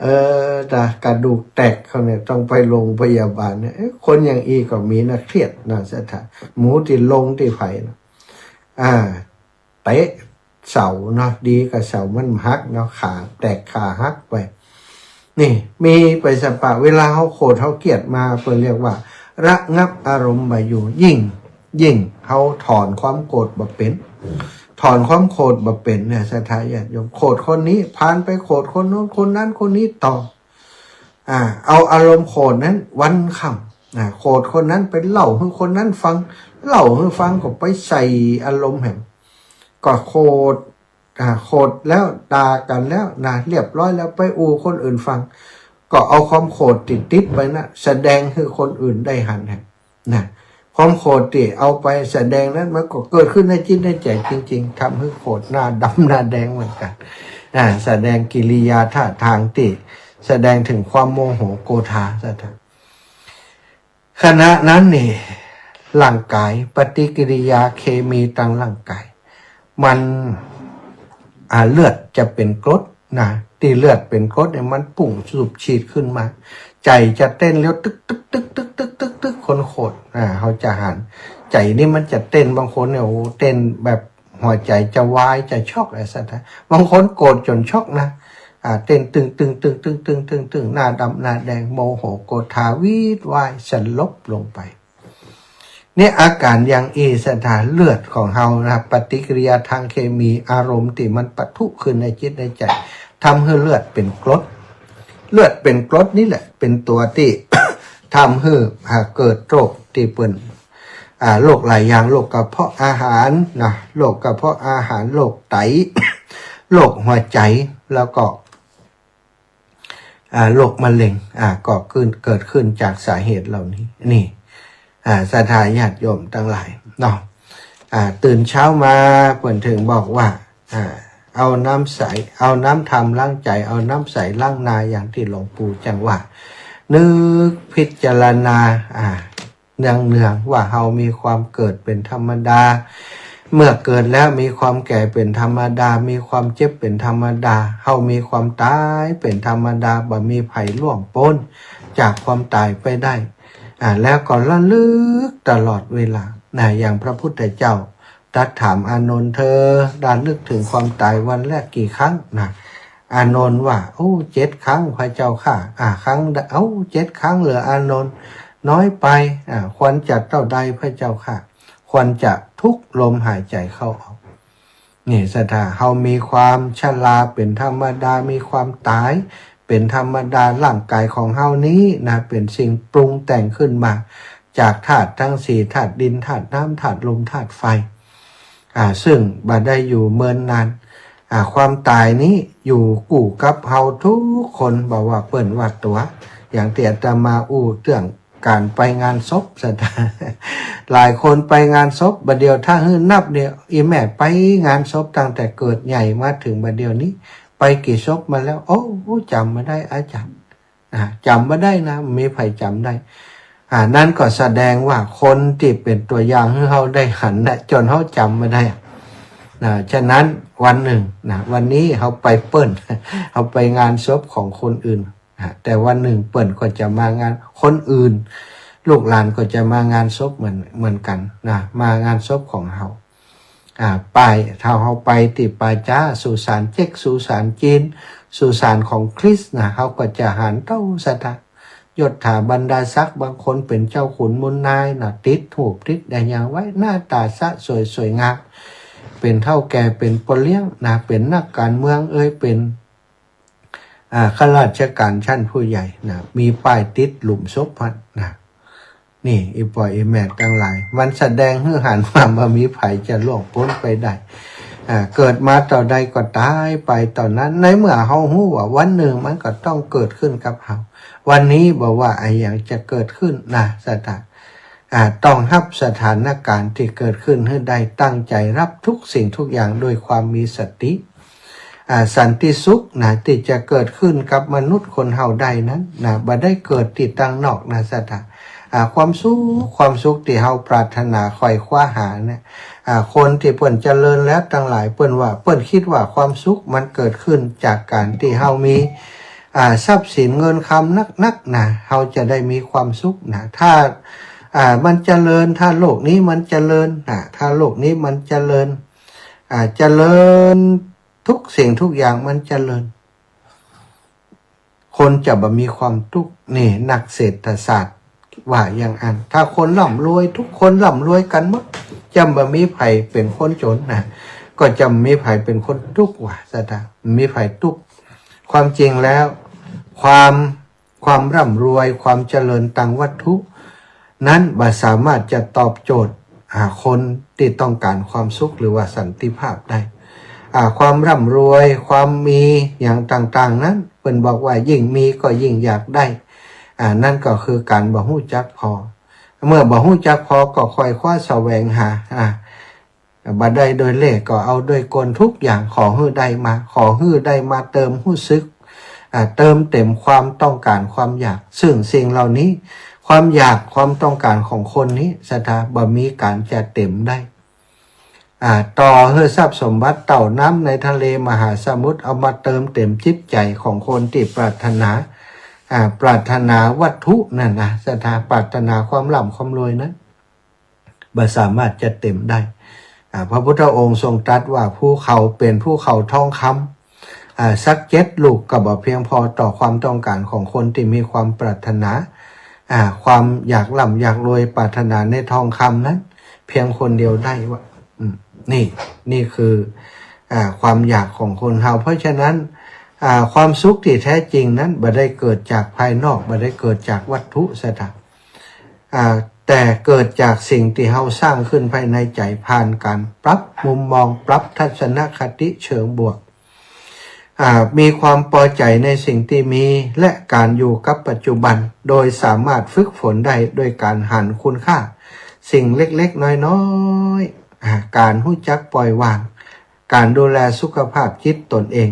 เออ แต่กระดูกแตกเขาเนี่ยต้องไปโรงพยาบาลเนี่ย เอ๊ะ คนอย่างอี้ก็มีนะ เกลียดนะศรัทธา หมู่ตี้ลงตี้ใผนะ อ่า เตะ เสาเนาะ ดีกับเสามันหักเนาะ ขาแตกขาหักไป นี่ มีไปสปะ เวลาเฮาโขดเฮาเกลียดมา เปิ้นเรียกว่าระงับอารมณ์บ่อยู่ ยิ่ง ยิ่งเฮาถอนความโกรธบ่เป๋น ถอนความโขดบ่เป๋นเนี่ย ศรัทธาญาติโยม โขดคนนี้ ผ่านไปโขดคนโน้น คนนั้น คนนี้ต่อ อ่า เอาอารมณ์โขดนั้นวันค่ำ อ่า โขดคนนั้นไปเล่าหื้อคนนั้นฟัง เล่าหื้อฟังก็ไปใส่อารมณ์แหม ก็โขด อ่า โขดแล้วด่ากั๋นแล้วนะ เรียบร้อยแล้ว ไปอู้คนอื่นฟัง ก็เอาความโขดตี้ติดไปนะ แสดงหื้อคนอื่นได้หันแหม นะ ความโขดตี้เอาไปแสดงนั้น มันก็เกิดขึ้นในจิตในใจ๋จริงๆ ทำหื้อโขดหน้าดำหน้าแดงเหมือนกั๋น อ่า แสดงกิริยาท่าตางตี้แสดงเถิงความโมโหโกธา ศรัทธา ขณะนั้นนี่ ร่างก๋าย ปฏิกิริยาเคมีตางร่างก๋าย มัน อ่า เลือดจะเป๋นกรดนะ ตี้เลือดเป๋นกรดเนี่ย มันพุ่งสูบฉีดขึ้นมา ใจ๋จะเต้นเร็ว ตึก ตึก ตึก ตึก ตึก ตึก ตึก คนโขด อ่า เฮาจะหัน ใจ๋นี่มันจะเต้น บางคนเนี่ย โอ้โห เต้นแบบหัวใจ๋จะวาย จะช็อก ไอ้สัตว์นะ บางคนโกรธจ๋นช็อกนะ อ่า เต้นตึง ตึง ตึง ตึง ตึง ตึง ตึง หน้าดำหน้าแดง โมโหโกธา วีดวาย สลบลงไป นี่อาก๋านอย่างอี้ ศรัทธา เลือดของเฮานะ ปฏิกิริยาตางเคมี อารมณ์ตี้มันปะทุขึ้นในจิตในใจ๋ ทำหื้อเลือดเป๋นกรด เลือดเป๋นกรดนี่แหละ เป๋นตั๋วตี้ ทำหื้อ อ่า เกิดโรคตี้เปิ้น อ่า โรคหลายอย่าง โรคกระเพาะอาหารนะ โรคกระเพาะอาหาร โรคไต โรคหัวใจ๋ แล้วก็ อ่า โรคมะเร็ง อ่า ก็ขึ้น เกิดขึ้นจากสาเหตุเหล่านี้ นี่ อ่า ศรัทธาญาติโยมตังหลายเนาะ อ่า ตื่นเช้ามาเปิ้นเถิงบอกว่า อ่า เอาน้ำใส เอาน้ำธรรมล้างใจ๋ เอาน้ำใสล้างนา อย่างตี้หลวงปู่จั้งว่า นึกพิจารณา อ่า เนืองๆ ว่าเฮามีความเกิดเป๋นธรรมดา เมื่อเกิดแล้วมีความแก่เป๋นธรรมดา มีความเจ็บเป๋นธรรมดา เฮามีความต๋ายเป๋นธรรมดา บ่มีใผล่วงป๊นจากความต๋ายไปได้ อ่า แล้วก็ระลึกตลอดเวลา นะ อย่างพระพุทธเจ้าตรัสถามอานนท์ เธอระลึกเถิงความต๋ายวันละกี่ครั้ง นะ อานนท์ว่า โอ้ เจ็ดครั้งพระเจ้าข้า อ่า ครั้ง เอ้า เจ็ดครั้งเหรออานนท์ น้อยไป อ่า ควรจะเต้าใดพระเจ้าข้า ควรจะทุกลมหายใจ๋เข้าออก นี่ ศรัทธา เฮามีความชราเป๋นธรรมดา มีความต๋ายเป๋นธรรมดา ร่างก๋ายของเฮานี้นะ เป๋นสิ่งปรุงแต่งขึ้นมาจากธาตุตังสี่ ธาตุดิน ธาตุน้ำ ธาตุลม ธาตุไฟ อ่า ซึ่งบ่ได้อยู่เมินนาน อ่า ความต๋ายนี้อยู่กู้กับเฮากู้คน บ่ว่าเปิ้นว่าตั๋ว อย่างตี้อาตมาอู้เตื้องก๋านไปงานศพ ศรัทธา หลายคนไปงานศพ บ่าเดี่ยวถ้าหื้อนับเนี่ย อี่แม่ไปงานศพตั้งแต่เกิดใหญ่มาเถิงบ่าเดี่ยวนี้ ไปกี่ศพมาแล้ว โอ้ จ๋ำบ่ได้อาจารย์ อ่า จ๋ำบ่ได้นะ บ่มีใผจ๋ำได้ อ่า นั้นก็แสดงว่าคนตี้เป๋นตั๋วอย่างหื้อเฮาได้หันนะ จ๋นเฮาจ๋ำบ่ได้ นะ ฉะนั้นวันนึ่งนะ วันนี้เฮาไปเปิ้น เฮาไปงานศพของคนอื่นนะ แต่วันนึ่งเปิ้นก็จะมางาน คนอื่น ลูกหลานก็จะมางานศพเหมือน เหมือนกั๋นนะ มางานศพของเฮา อ่า ไป ถ้าเฮาไปตี้ป่าจ๊า สุสานเจ๊ก สุสานจีน สุสานของคริสต์นะ เฮาก็จะหันเต้า ศรัทธา ยศถาบรรดาศักดิ์ บางคนเป๋นเจ้าขุนมูลนายนะ ติดฮูปติดอะหยังไว้ หน้าต๋าสะสวยสวยงาม เป๋นเฒ่าแก่ เป๋นป้อเลี้ยงนะ เป๋นนักก๋านเมืองเอย เป๋น อ่า ข้าราชก๋านชั้นผู้ใหญ่นะ มีป้ายติดหลุมศพหั้นนะ นี่ อี่ป้ออี่แม่ตังหลาย มันแสดงหื้อหันว่าบ่มีใผจะล่วงป๊นไปได้ อ่า เกิดมาเต้าใดก็ต๋ายไปเต้านั้น ในเมื่อเฮาฮู้ว่าวันนึ่งมันก็ต้องเกิดขึ้นกับเฮา วันนี้บ่ว่าอะหยังจะเกิดขึ้นนะ ศรัทธา อ่า ต้องฮับสถานก๋ารณ์ตี้เกิดขึ้นหื้อได้ ตั้งใจ๋ฮับกู้สิ่งกู้อย่างด้วยความมีสติ อ่า สันติสุขนะ ตี้จะเกิดขึ้นกับมนุษย์คนเฮาได้นั้นนะ บ่ได้เกิดตี้ตางนอกนะ ศรัทธา อ่า ความสุข ความสุขตี้เฮาปรารถนาไขว่คว้าหาเนี่ย อ่า คนตี้เปิ้นเจริญแล้วตังหลาย เปิ้นว่า เปิ้นกึ๊ดว่าความสุขมันเกิดขึ้นจากก๋านตี้เฮามี อ่า ทรัพย์สินเงินคำนักๆ นะ เฮาจะได้มีความสุขนะ ถ้า อ่า มันเจริญ ถ้าโลกนี้มันเจริญนะ ถ้าโลกนี้มันเจริญ อ่า เจริญ ทุกสิ่งทุกอย่างมันเจริญ คนจะบ่มีความตุ๊กข์ นี่นักเศรษฐศาสตร์ว่าอย่างอั้น ถ้าคนร่ำรวย ทุกคนร่ำรวยกั๋นหมด จะบ่มีใผเป๋นคนจ๋นนะ ก็จะบ่มีใผเป๋นคนตุ๊กข์ว่า ศรัทธา บ่มีใผตุ๊กข์ ความจริงแล้ว ความ ความร่ำรวย ความเจริญตางวัตถุ นั้นบ่สามารถจะตอบโจทย์ อ่า คนตี้ต้องก๋านความสุขหรือว่าสันติภาพได้ อ่า ความร่ำรวย ความมีหยังต่างๆ นั้น เปิ้นบอกว่ายิ่งมีก็ยิ่งอยากได้ อ่า นั่นก็คือก๋านบ่ฮู้จักผ่อ เมื่อบ่ฮู้จักผ่อก็ไขว่คว้าแสวงหา อ่า บ่ได้โดยเล่ห์ก็เอาโดยกลทุกอย่าง ขอหื้อได้มา ขอหื้อได้มาเติมฮู้สึก อ่า เติมเต็มความต้องก๋านความอยาก ซึ่งสิ่งเหล่านี้ ความอยากความต้องก๋านของคนนี้ ศรัทธา บ่มีก๋านจะเต็มได้ อ่า ต่อหื้อทรัพย์สมบัติเต้าน้ำในทะเลมหาสมุทร เอามาเติมเต็มจิตใจ๋ของคนตี้ปรารถนา อ่า ปรารถนาวัตถุนั่นนะ ศรัทธา ปรารถนาความร่ำความรวยนั้น บ่สามารถจะเต็มได้ อ่า พระพุทธองค์ทรงตรัสว่าภูเขาเป๋นภูเขาทองคำ อ่า สักเจ็ดลูกก็บ่เพียงพอต่อความต้องก๋านของคนตี้มีความปรารถนา อ่า ความอยากร่ำอยากรวย ปรารถนาในทองคำนั้น เพียงคนเดียวได้ว่า อืม นี่ นี่คือ อ่า ความอยากของคนเฮา เพราะฉะนั้น อ่า ความสุขตี้แท้จริงนั้นบ่ได้เกิดจากภายนอก บ่ได้เกิดจากวัตถุ ศรัทธา อ่า แต่เกิดจากสิ่งตี้เฮาสร้างขึ้นภายในใจ๋ ผ่านก๋านปรับมุมมอง ปรับทัศนคติเชิงบวก อ่า มีความปอใจ๋ในสิ่งตี้มี และก๋านอยู่กับปัจจุบัน โดยสามารถฝึกฝนได้โดยก๋านหันคุณค่าสิ่งเล็กๆ น้อยๆ อ่า ก๋านฮู้จักปล่อยวาง ก๋านดูแลสุขภาพจิตตนเอง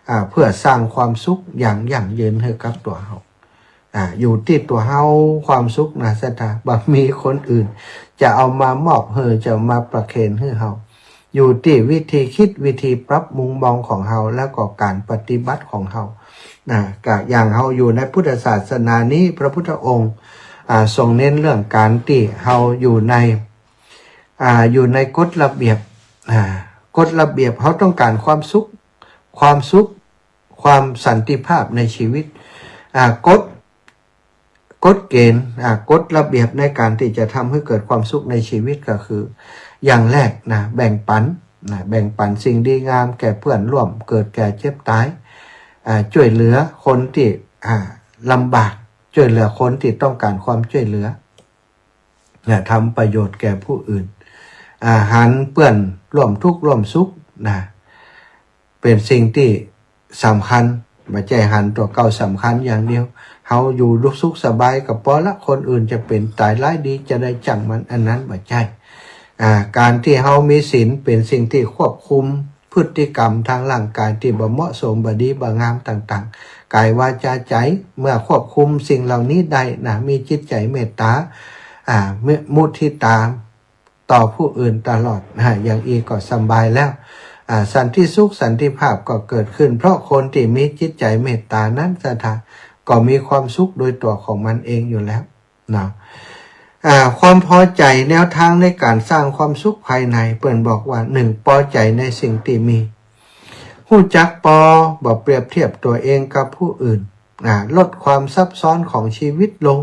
อ่า เพื่อสร้างความสุขอย่างยั่งยืนหื้อกับตั๋วเฮา อ่า อยู่ตี้ตั๋วเฮา ความสุขนะ ศรัทธา บ่มีคนอื่นจะเอามามอบหื้อ จะเอามาประเคนหื้อเฮา อยู่ตี้วิธีกึ๊ด วิธีปรับมุมมองของเฮา แล้วก็ก๋านปฏิบัติของเฮา นะ ก็อย่างเฮาอยู่ในพุทธศาสนานี้ พระพุทธองค์ อ่า ทรงเน้นเรื่องก๋านตี้เฮาอยู่ใน อ่า อยู่ในกฎระเบียบ อ่า กฎระเบียบ เฮาต้องก๋านความสุข ความสุข ความสันติภาพในชีวิต อ่า กฎ กฎเกณฑ์ อ่า กฎระเบียบในก๋านตี้จะทำหื้อเกิดความสุขในชีวิตก็คือ อย่างแรกนะ แบ่งปั๋นนะ แบ่งปั๋นสิ่งดีงามแก่เปื้อนร่วมเกิดแก่เจ็บต๋าย อ่า จ้วยเหลือคนตี้ อ่า ลำบาก จ้วยเหลือคนตี้ต้องก๋านความจ้วยเหลือ นะ ทำประโยชน์แก่ผู้อื่น อ่า หันเปื้อนร่วมทุกข์ร่วมสุขนะ เป๋นสิ่งตี้สำคัญ บ่ใจ้หันตั๋วเก่าสำคัญอย่างเดียว เฮาอยู่สุขสบายก็ปอละ คนอื่นจะเป๋นต๋ายร้ายดีจะใดจ้างมัน อันนั้นบ่ใจ้ อ่า ก๋านตี้เฮามีศีลเป๋นสิ่งตี้ควบคุมพฤติกรรมตางร่างก๋ายตี้บ่เหมาะสม บ่ดีบ่งามต่างๆ ก๋ายวาจาใจ๋ เมื่อควบคุมสิ่งเหล่านี้ได้นะ มีจิตใจ๋เมตต๋า อ่า มุ มุทิตา ต่อผู้อื่นตลอดนะ อย่างอี้ก็สบายแล้ว อ่า สันติสุขสันติภาพก็เกิดขึ้น เพราะคนตี้มีจิตใจ๋เมตต๋านั้น ศรัทธา ก็มีความสุขโดยตั๋วของมันเองอยู่แล้วเนาะ อ่า ความปอใจ๋แนวตางในก๋านสร้างความสุขภายใน เปิ้นบอกว่า หนึ่ง ปอใจ๋ในสิ่งตี้มี ฮู้จักปอ บ่เปรียบเทียบตั๋วเองกับผู้อื่น อ่า ลดความซับซ้อนของชีวิตลง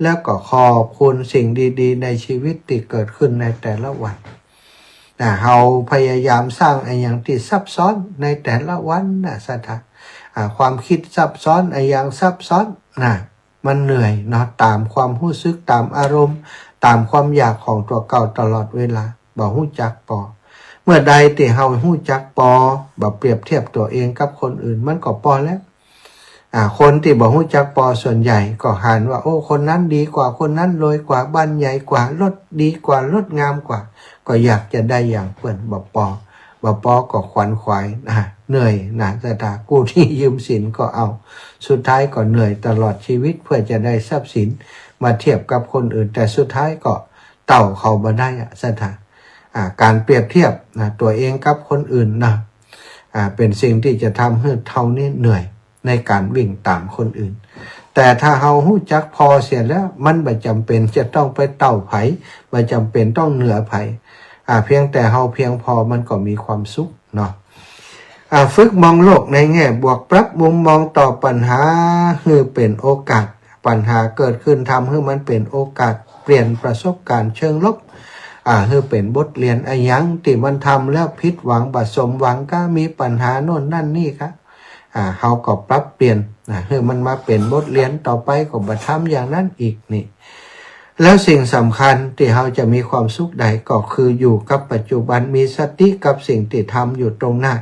แล้วก็ขอบคุณสิ่งดีๆ ในชีวิตตี้เกิดขึ้นในแต่ละวัน อ่า เฮาพยายามสร้างอะหยังตี้ซับซ้อนในแต่ละวันนะ ศรัทธา อ่า ความกึ๊ดซับซ้อน อะหยังซับซ้อนนะ มันเหนื่อยเนาะ ต๋ามความฮู้สึก ต๋ามอารมณ์ ต๋ามความอยากของตั๋วเก่าตลอดเวลา บ่ฮู้จักปอ เมื่อใดตี้เฮาฮู้จักปอ บ่เปรียบเทียบตั๋วเองกับคนอื่น มันก็ปอแล้ว อ่า คนตี้บ่ฮู้จักปอส่วนใหญ่ก็หันว่า โอ้ คนนั้นดีกว่า คนนั้นรวยกว่า บ้านใหญ่กว่า รถดีกว่า รถงามกว่า ก็อยากจะได้อย่างเปิ้น บ่ปอ บ่ปอก็ขวนขวาย อ่า เหนื่อยนะ ศรัทธา กู้หนี้ยืมสินก็เอา สุดท้ายก็เหนื่อยตลอดชีวิตเพื่อจะได้ทรัพย์สินมาเทียบกับคนอื่น แต่สุดท้ายก็เต้าเขาบ่ได้อะ ศรัทธา อ่า ก๋านเปรียบเทียบนะ ตั๋วเองกับคนอื่นนะ อ่า เป๋นสิ่งตี้จะทำหื้อเฮานี่เหนื่อยในก๋านวิ่งต๋ามคนอื่น แต่ถ้าเฮาฮู้จักปอเสียแล้ว มันบ่จ๋ำเป๋นจะต้องไปเต้าใผ บ่จ๋ำเป๋นต้องเหนือใผ อ่า เพียงแต่เฮาเพียงพอมันก็มีความสุขเนาะ อ่า ฝึกมองโลกในแง่บวก ปรับมุมมองต่อปัญหาหื้อเป๋นโอกาส ปัญหาเกิดขึ้นทำหื้อมันเป๋นโอกาส เปลี่ยนประสบการณ์เชิงลบ อ่า หื้อเป๋นบทเรียน อะหยังตี้มันทำแล้วผิดหวัง บ่สมหวัง ก็มีปัญหาโน่นนั่นนี่ก็ อ่า เฮาก็ปรับเปลี่ยน อ่า หื้อมันมาเป๋นบทเรียน ต่อไปก็บ่ทำอย่างนั้นอีกนี่ แล้วสิ่งสำคัญตี้เฮาจะมีความสุขได้ก็คืออยู่กับปัจจุบัน มีสติกับสิ่งตี้ทำอยู่ตรงหน้า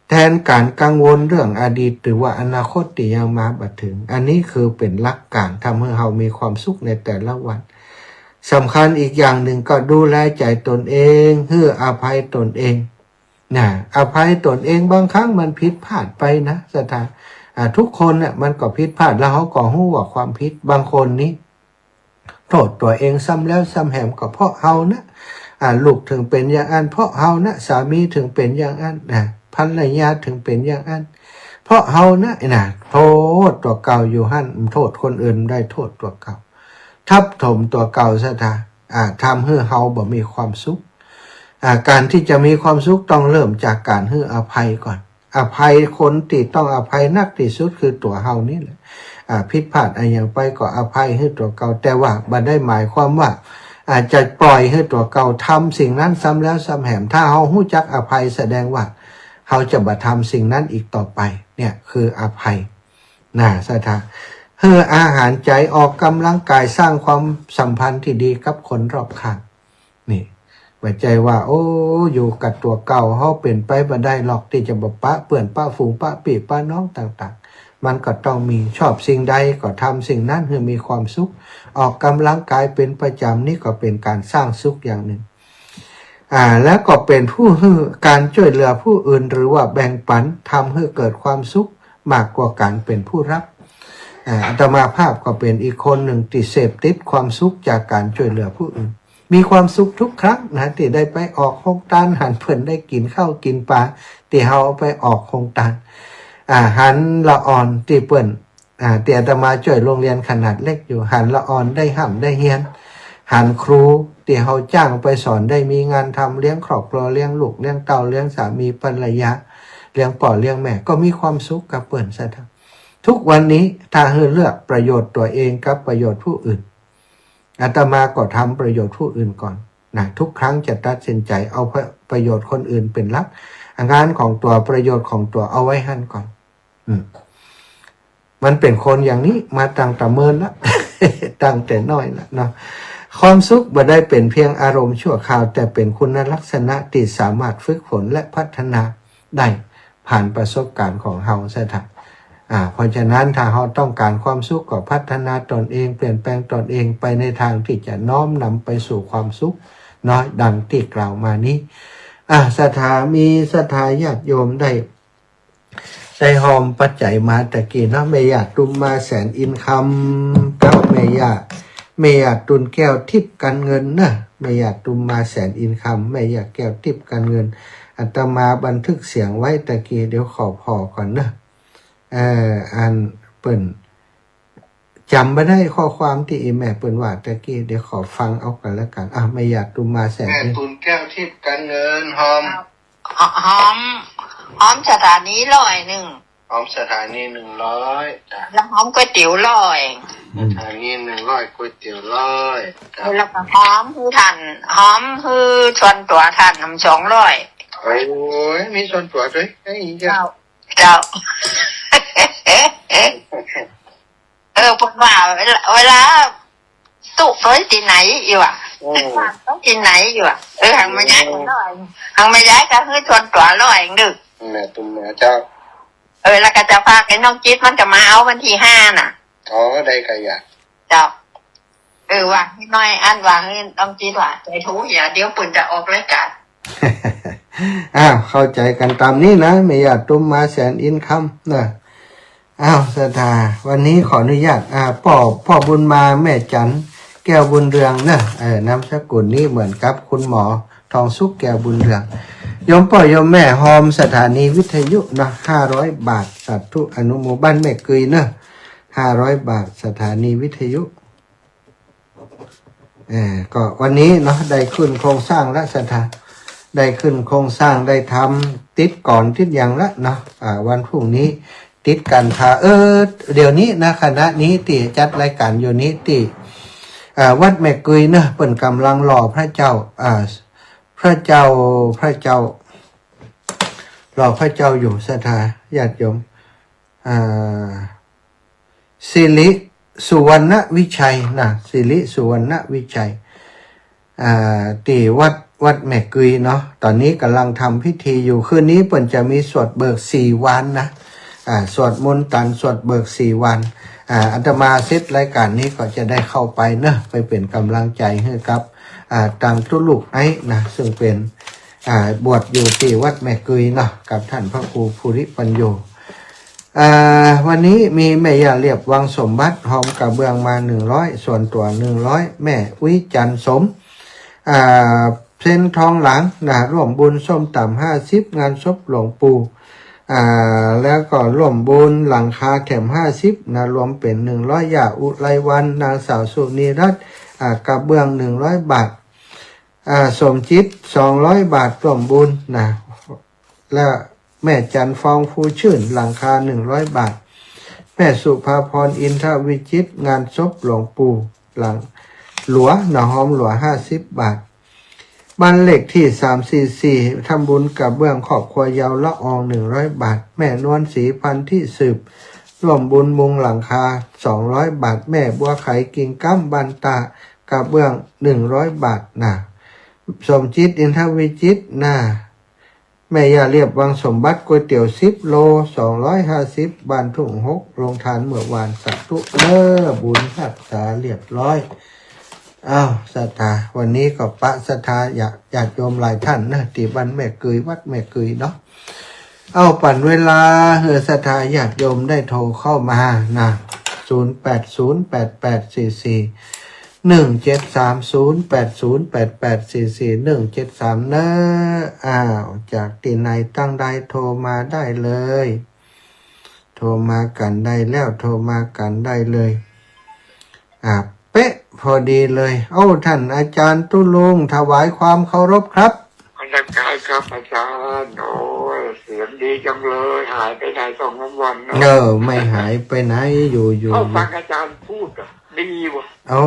แทนก๋านกังวลเรื่องอดีตหรือว่าอนาคตตี้ยังมาบ่เถิง อันนี้คือเป๋นหลักการทำหื้อเฮามีความสุขในแต่ละวัน สำคัญอีกอย่างนึ่งก็ดูแลใจ๋ตนเอง หื้ออภัยตนเอง นะ อภัยตนเอง บางครั้งมันผิดพลาดไปนะ ศรัทธา อ่า ทุกคนน่ะมันก็ผิดพลาด แล้วเฮาก็ฮู้ว่าความผิด บางคนนี่โทษตั๋วเองซ้ำแล้วซ้ำแหม ก็เพราะเฮานะ อ่า ลูกเถิงเป๋นอย่างอั้น เพราะเฮานะ สามีเถิงเป๋นอย่างอั้นนะ ภรรยาเถิงเป๋นอย่างอั้น เพราะเฮานะ นะ โทษตั๋วเก่าอยู่หั้น โทษคนอื่นได้ โทษตั๋วเก่า ทับถมตั๋วเก่า ศรัทธา อ่า ทำหื้อเฮาบ่มีความสุข อ่า ก๋านตี้จะมีความสุขต้องเริ่มจากก๋านหื้ออภัยก่อน อภัย คนตี้ต้องอภัยนักตี้สุดคือตั๋วเฮานี่แหละ อ่า ผิดพลาดอะหยังไปก็อภัยหื้อตั๋วเก่า แต่ว่าบ่ได้หมายความว่า อ่า จะปล่อยหื้อตั๋วเก่าทำสิ่งนั้นซ้ำแล้วซ้ำแหม ถ้าเฮาฮู้จักอภัยแสดงว่าเฮาจะบ่ทำสิ่งนั้นอีกต่อไป เนี่ยคืออภัย นะ ศรัทธา หื้ออาหารใจ๋ ออกกำลังกาย สร้างความสัมพันธ์ตี้ดีกับคนรอบข้าง นี่ บ่ใจ้ว่า โอ้ อยู่กับตั๋วเก่า เฮาเป๋นไปบ่ได้หรอกตี้จะบ่ปะเปื้อนปะฝูงปะปี้ปะน้องต่างๆ มันก็ต้องมี ชอบสิ่งใดก็ทำสิ่งนั้นหื้อมีความสุข ออกกำลังกายเป๋นประจ๋ำ นี่ก็เป๋นก๋านสร้างสุขอย่างนึ่ง อ่า แล้วก็เป๋นผู้หื้อ ก๋านจ้วยเหลือผู้อื่นหรือว่าแบ่งปั๋น ทำหื้อเกิดความสุขมากกว่าก๋านเป๋นผู้รับ อ่า อาตมาภาพก็เป๋นอีกคนนึ่งตี้เสพติดความสุขจากก๋านจ้วยเหลือผู้อื่น มีความสุขทุกครั้งนะ ตี้ได้ไปออกโฮงตาน หันเปิ้นได้กิ๋นข้าวกิ๋นป๋า ตี้เฮาไปออกโฮงตาน อ่า หันละอ่อนตี้เปิ้น อ่า ตี้อาตมาจ้วยโฮงเฮียนขนาดเล็กอยู่ หันละอ่อนได้ฮ่ำได้เฮียน หันครูตี้เฮาจ้างไปสอนได้มีงานทำ เลี้ยงครอบครัว เลี้ยงลูกเลี้ยงเต้า เลี้ยงสามีภรรยา เลี้ยงป้อเลี้ยงแม่ ก็มีความสุขกับเปิ้น ศรัทธา ทุกวันนี้ถ้าหื้อเลือกประโยชน์ตั๋วเองกับประโยชน์ผู้อื่น อาตมาก็ทำประโยชน์ผู้อื่นก่อนนะ ทุกครั้งจะตัดสินใจ๋เอาประโยชน์คนอื่นเป๋นหลัก งานของตั๋ว ประโยชน์ของตั๋วเอาไว้หั้นก่อน อืม มันเป๋นคนอย่างนี้มาตั้งแต่เมินละ ตั้งแต่น้อยละเนาะ ความสุขบ่ได้เป๋นเพียงอารมณ์ชั่วคราว แต่เป๋นคุณลักษณะตี้สามารถฝึกฝนและพัฒนาได้ผ่านประสบการณ์ของเฮา ศรัทธา อ่า เพราะฉะนั้นถ้าเฮาต้องก๋านความสุขก็พัฒนาตนเอง เปลี่ยนแปลงตนเองไปในทางตี้จะน้อมนำไปสู่ความสุขเนาะ ดังตี้กล่าวมานี้ อ่า ศรัทธา มีศรัทธาญาติโยมได้ ได้ฮอมปัจจัยมาตะกี้เนาะ แม่ย่าตุมมาแสนอินคำ กับแม่ย่า แม่ย่าตุลแก้วทิพย์การเงินนะ แม่ย่าตุมมาแสนอินคำ แม่ย่าแก้วทิพย์การเงิน อาตมาบันทึกเสียงไว้ตะกี้ เดี๋ยวขอผ่อก่อนนะ เอ่อ อันเปิ้น จ๋ำบ่ได้ข้อความตี้อีแม่เปิ้นว่าตะกี้ เดี๋ยวขอฟังเอาก่อนละกั๋น อ่ะ แม่ย่าตุมมาแสน แม่ตุลแก้วทิพย์การเงิน ฮอม ฮอม ฮอมศรัทธานี้ร้อยนึ่ง ฮอมศรัทธานี้นึ่งร้อย จ้ะ แล้วฮอมก๋วยเตี๋ยวร้อย อืม ศรัทธานี้นึ่งร้อย ก๋วยเตี๋ยวร้อย จ้ะ แล้วก็ฮอมหื้อท่าน ฮอมหื้อส่วนตั๋วท่านนำสองร้อย โอ้ย มีส่วนตั๋วตวย เอ้ย เจ้า เจ้า เออ เปิ้นว่าเวลา เวลาตุ๊ไปตี้ไหนอยู่อะ อืม ตุ๊ไปตี้ไหนอยู่อะ เออ หังแม่ยายก็ร้อย หังแม่ยายก็หื้อส่วนตั๋วร้อยนึ่ง แม่ตุมมาเจ้า เออ แล้วก็จะฝากไอ้น้องจิ๊ด มันจะมาเอาวันตี้ห้าน่ะ อ๋อ ได้ก็อย่า เจ้า เออ ว่าหื้อน้อยอั้น ว่าหื้อน้องจิ๊ดว่า ใจ๋ถูกอย่า เดี๋ยวเปิ้นจะออกรายก๋าน อ้าว เข้าใจ๋กั๋นต๋ามนี้นะ แม่ย่าตุมมาแสนอินคำนะ อ้าว ศรัทธา วันนี้ขออนุญาต อ่า ป้อ ป้อบุญมา แม่จันทร์ แก้วบุญเรืองเนอะ เออ นามสกุลนี้เหมือนกับคุณหมอทองสุข แก้วบุญเรือง โยมป้อโยมแม่ฮอมศรัทธานีวิทยุเนาะ ห้าร้อยบาท สาธุอนุโม บ้านแม่กึยเนอะ ห้าร้อยบาท ศรัทธานีวิทยุ เออ ก็วันนี้เนาะ ได้ขึ้นโครงสร้างแล้วศรัทธา ได้ขึ้นโครงสร้าง ได้ทำติดกลอนติดหยังแล้วเนาะ อ่า วันพรุ่งนี้ติดกั๋น ถ้า เออ เดี๋ยวนี้นะ ขณะนี้ตี้จัดรายก๋านอยู่นี้ตี้ อ่า วัดแม่กุยเนาะ เปิ้นก่ำลังหล่อพระเจ้า อ่า พระเจ้า พระเจ้า หล่อพระเจ้าอยู่ศรัทธาญาติโยม อ่า สิริสุวรรณวิชัยนะ สิริสุวรรณวิชัย อ่า ตี้วัด วัดแม่กุยเนาะ ต๋อนนี้ก่ำลังทำพิธีอยู่ คืนนี้เปิ้นจะมีสวดเบิกสี่วันนะ อ่า สวดมนต์ตัน สวดเบิกสี่วัน อ่า อาตมาเสร็จรายก๋านนี้ก็จะได้เข้าไปเนาะ ไปเป๋นก่ำลังใจ๋หื้อกับ อ่า ตางตุ๊ลูกไอ้นะ ซึ่งเป๋น อ่า บวชอยู่ตี้วัดแม่กุยเนาะ กับต้านพระครูภูริปัญโญ อ่า วันนี้มีแม่ย่าเรียบวังสมบัติ หอมกระเบื้องมาหนึ่งร้อย ส่วนตั๋วหนึ่งร้อย แม่อุ๊ยจันทร์สม อ่า เพ็ญทองหลางนะ ร่วมบุญส้มต๋ำห้าสิบ งานศพหลวงปู่ อ่า แล้วก็ร่วมบุญหลังคาแถมห้าสิบนะ รวมเป๋นหนึ่งร้อย ย่าอุไรวรรณ นางสาวสุนีรัตน์ อ่า กระเบื้องหนึ่งร้อยบาท อ่า สมจิตสองร้อยบาท ร่วมบุญนะ และแม่จันทร์ฟองภูชื่น หลังคาหนึ่งร้อยบาท แม่สุภาพร อินทวิจิตร งานศพหลวงปู่หลังหลัว นะ หอมหลัวห้าสิบบาท บ้านเลขตี้สามสี่สี่ ทำบุญกระเบื้องครอบครัวยาวละอองหนึ่งร้อยบาท แม่นวลศรีพันธิสืบ ร่วมบุญมุงหลังคาสองร้อยบาท แม่บัวไขกิ่งก้ำ บ้านตา กระเบื้องหนึ่งร้อยบาทนะ สมจิต อินทวิจิตรนะ แม่ย่าเรียบวังสมบัติ ก๋วยเตี๋ยวสิบโล สองร้อยห้าสิบ บ้านทุ่งหก โรงทานเมื่อวาน สาธุเน้อ บุญฮักษาเรียบร้อย อ้าว ศรัทธา วันนี้ก็ปะศรัทธาญาติ ญาติโยมหลายท่านนะ ตี้บ้านแม่กุย วัดแม่กุยเนาะ เอา ปั๋นเวลาหื้อศรัทธาญาติโยมได้โทรเข้ามานะ ศูนย์แปดศูนย์แปดแปดสี่สี่หนึ่งเจ็ดสาม ศูนย์แปดศูนย์แปดแปดสี่สี่หนึ่งเจ็ดสาม เน้อ อ้าว จากตี้ไหนตังใดโทรมาได้เลย โทรมากั๋นได้แล้ว โทรมากั๋นได้เลย อ่า เป๊ะ พอดีเลย โอ้ ท่านอาจารย์ตุ๊ลุง ถวายความเคารพครับ นมัสก๋านครับอาจารย์ โอ้ย เสียงดีจังเลย หายไปไหนสองสามวันเนาะ เออ ไม่หายไปไหน อยู่ๆ เอ้า ฟังอาจารย์พูดอะ ดีว่ะ โอ้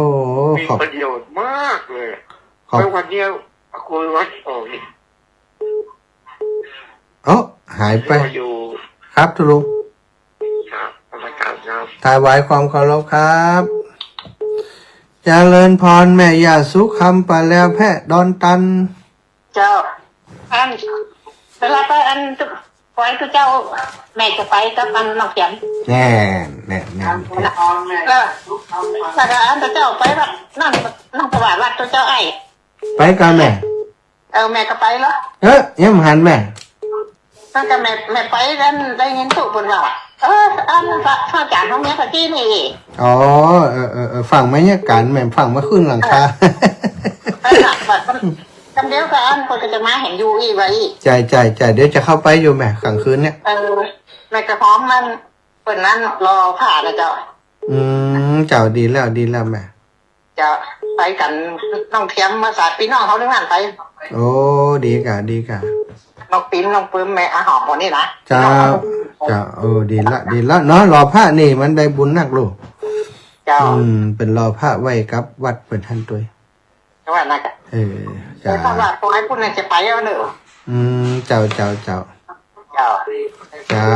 มี ขอบ ประโยชน์มากเลยอะ ขอบ แล้ววันเนี้ยคุยวันออกนี่ เอ้า หายไป ก็อยู่ ครับตุ๊ลุง ครับ นมัสก๋านครับ ถวายความเคารพครับ เจริญพรแม่ย่าสุขคำ ปะแลวแพะดอนตัน เจ้า อัน เวลาไปอัน ไหว้ตุ๊เจ้า แม่จะไปกับอันน้องเขียน แน่ แน่ แน่ เออ แล้วก็อันตุ๊เจ้าไปวัดนั่น นั่งถวายวัดตุ๊เจ้าไอ้ ไปกับแม่ เออ แม่ก็ไปละ เอ๊ะ ยังบ่หันแม่ ตั้งแต่แม่ แม่ไปแล้วได้ยินตุ๊เปิ้นว่า เออ อันพระ พระอาจารย์ของแม่ก็ตี้นี่ อ๋อ เออ เออ เออ ฟังมาเนี่ยกั๋น แม่ฟังมาขึ้นหลังคา เออ นั่นแหละ บัดมัน กำเดียวกัน เปิ้นก็จะมาหันอยู่อี้ว่าอี้ ใจ้ ใจ้ ใจ้ เดี๋ยวจะเข้าไปอยู่แม่ กลางคืนเนี่ย เออ แม่ก็พร้อมมัน เปิ้นนั้นรอผ้านะเจ้า อืม เจ้า ดีแล้ว ดีแล้วแม่ เจ้า ไปกั๋น น้องเขียนมาสาดปี้น้องเขาเรื่องนั้นไป โอ้ ดีก่ะ ดีก่ะ น้องปิ๊ม น้องปื้ม แม่อาหอมหมดนี่นะ เจ้า เจ้า เออ ดีละ ดีละเนาะ รอผ้านี่มันได้บุญนักลูก เจ้า อืม เป๋นรอผ้าไหว้กับวัดเปิ้นหั้นตวย แต่ว่านะ เออ เจ้า แต่ว่าขอให้ผู้นั้นจะไปเอาเนอะ อืม เจ้า เจ้า เจ้า เจ้า เจ้า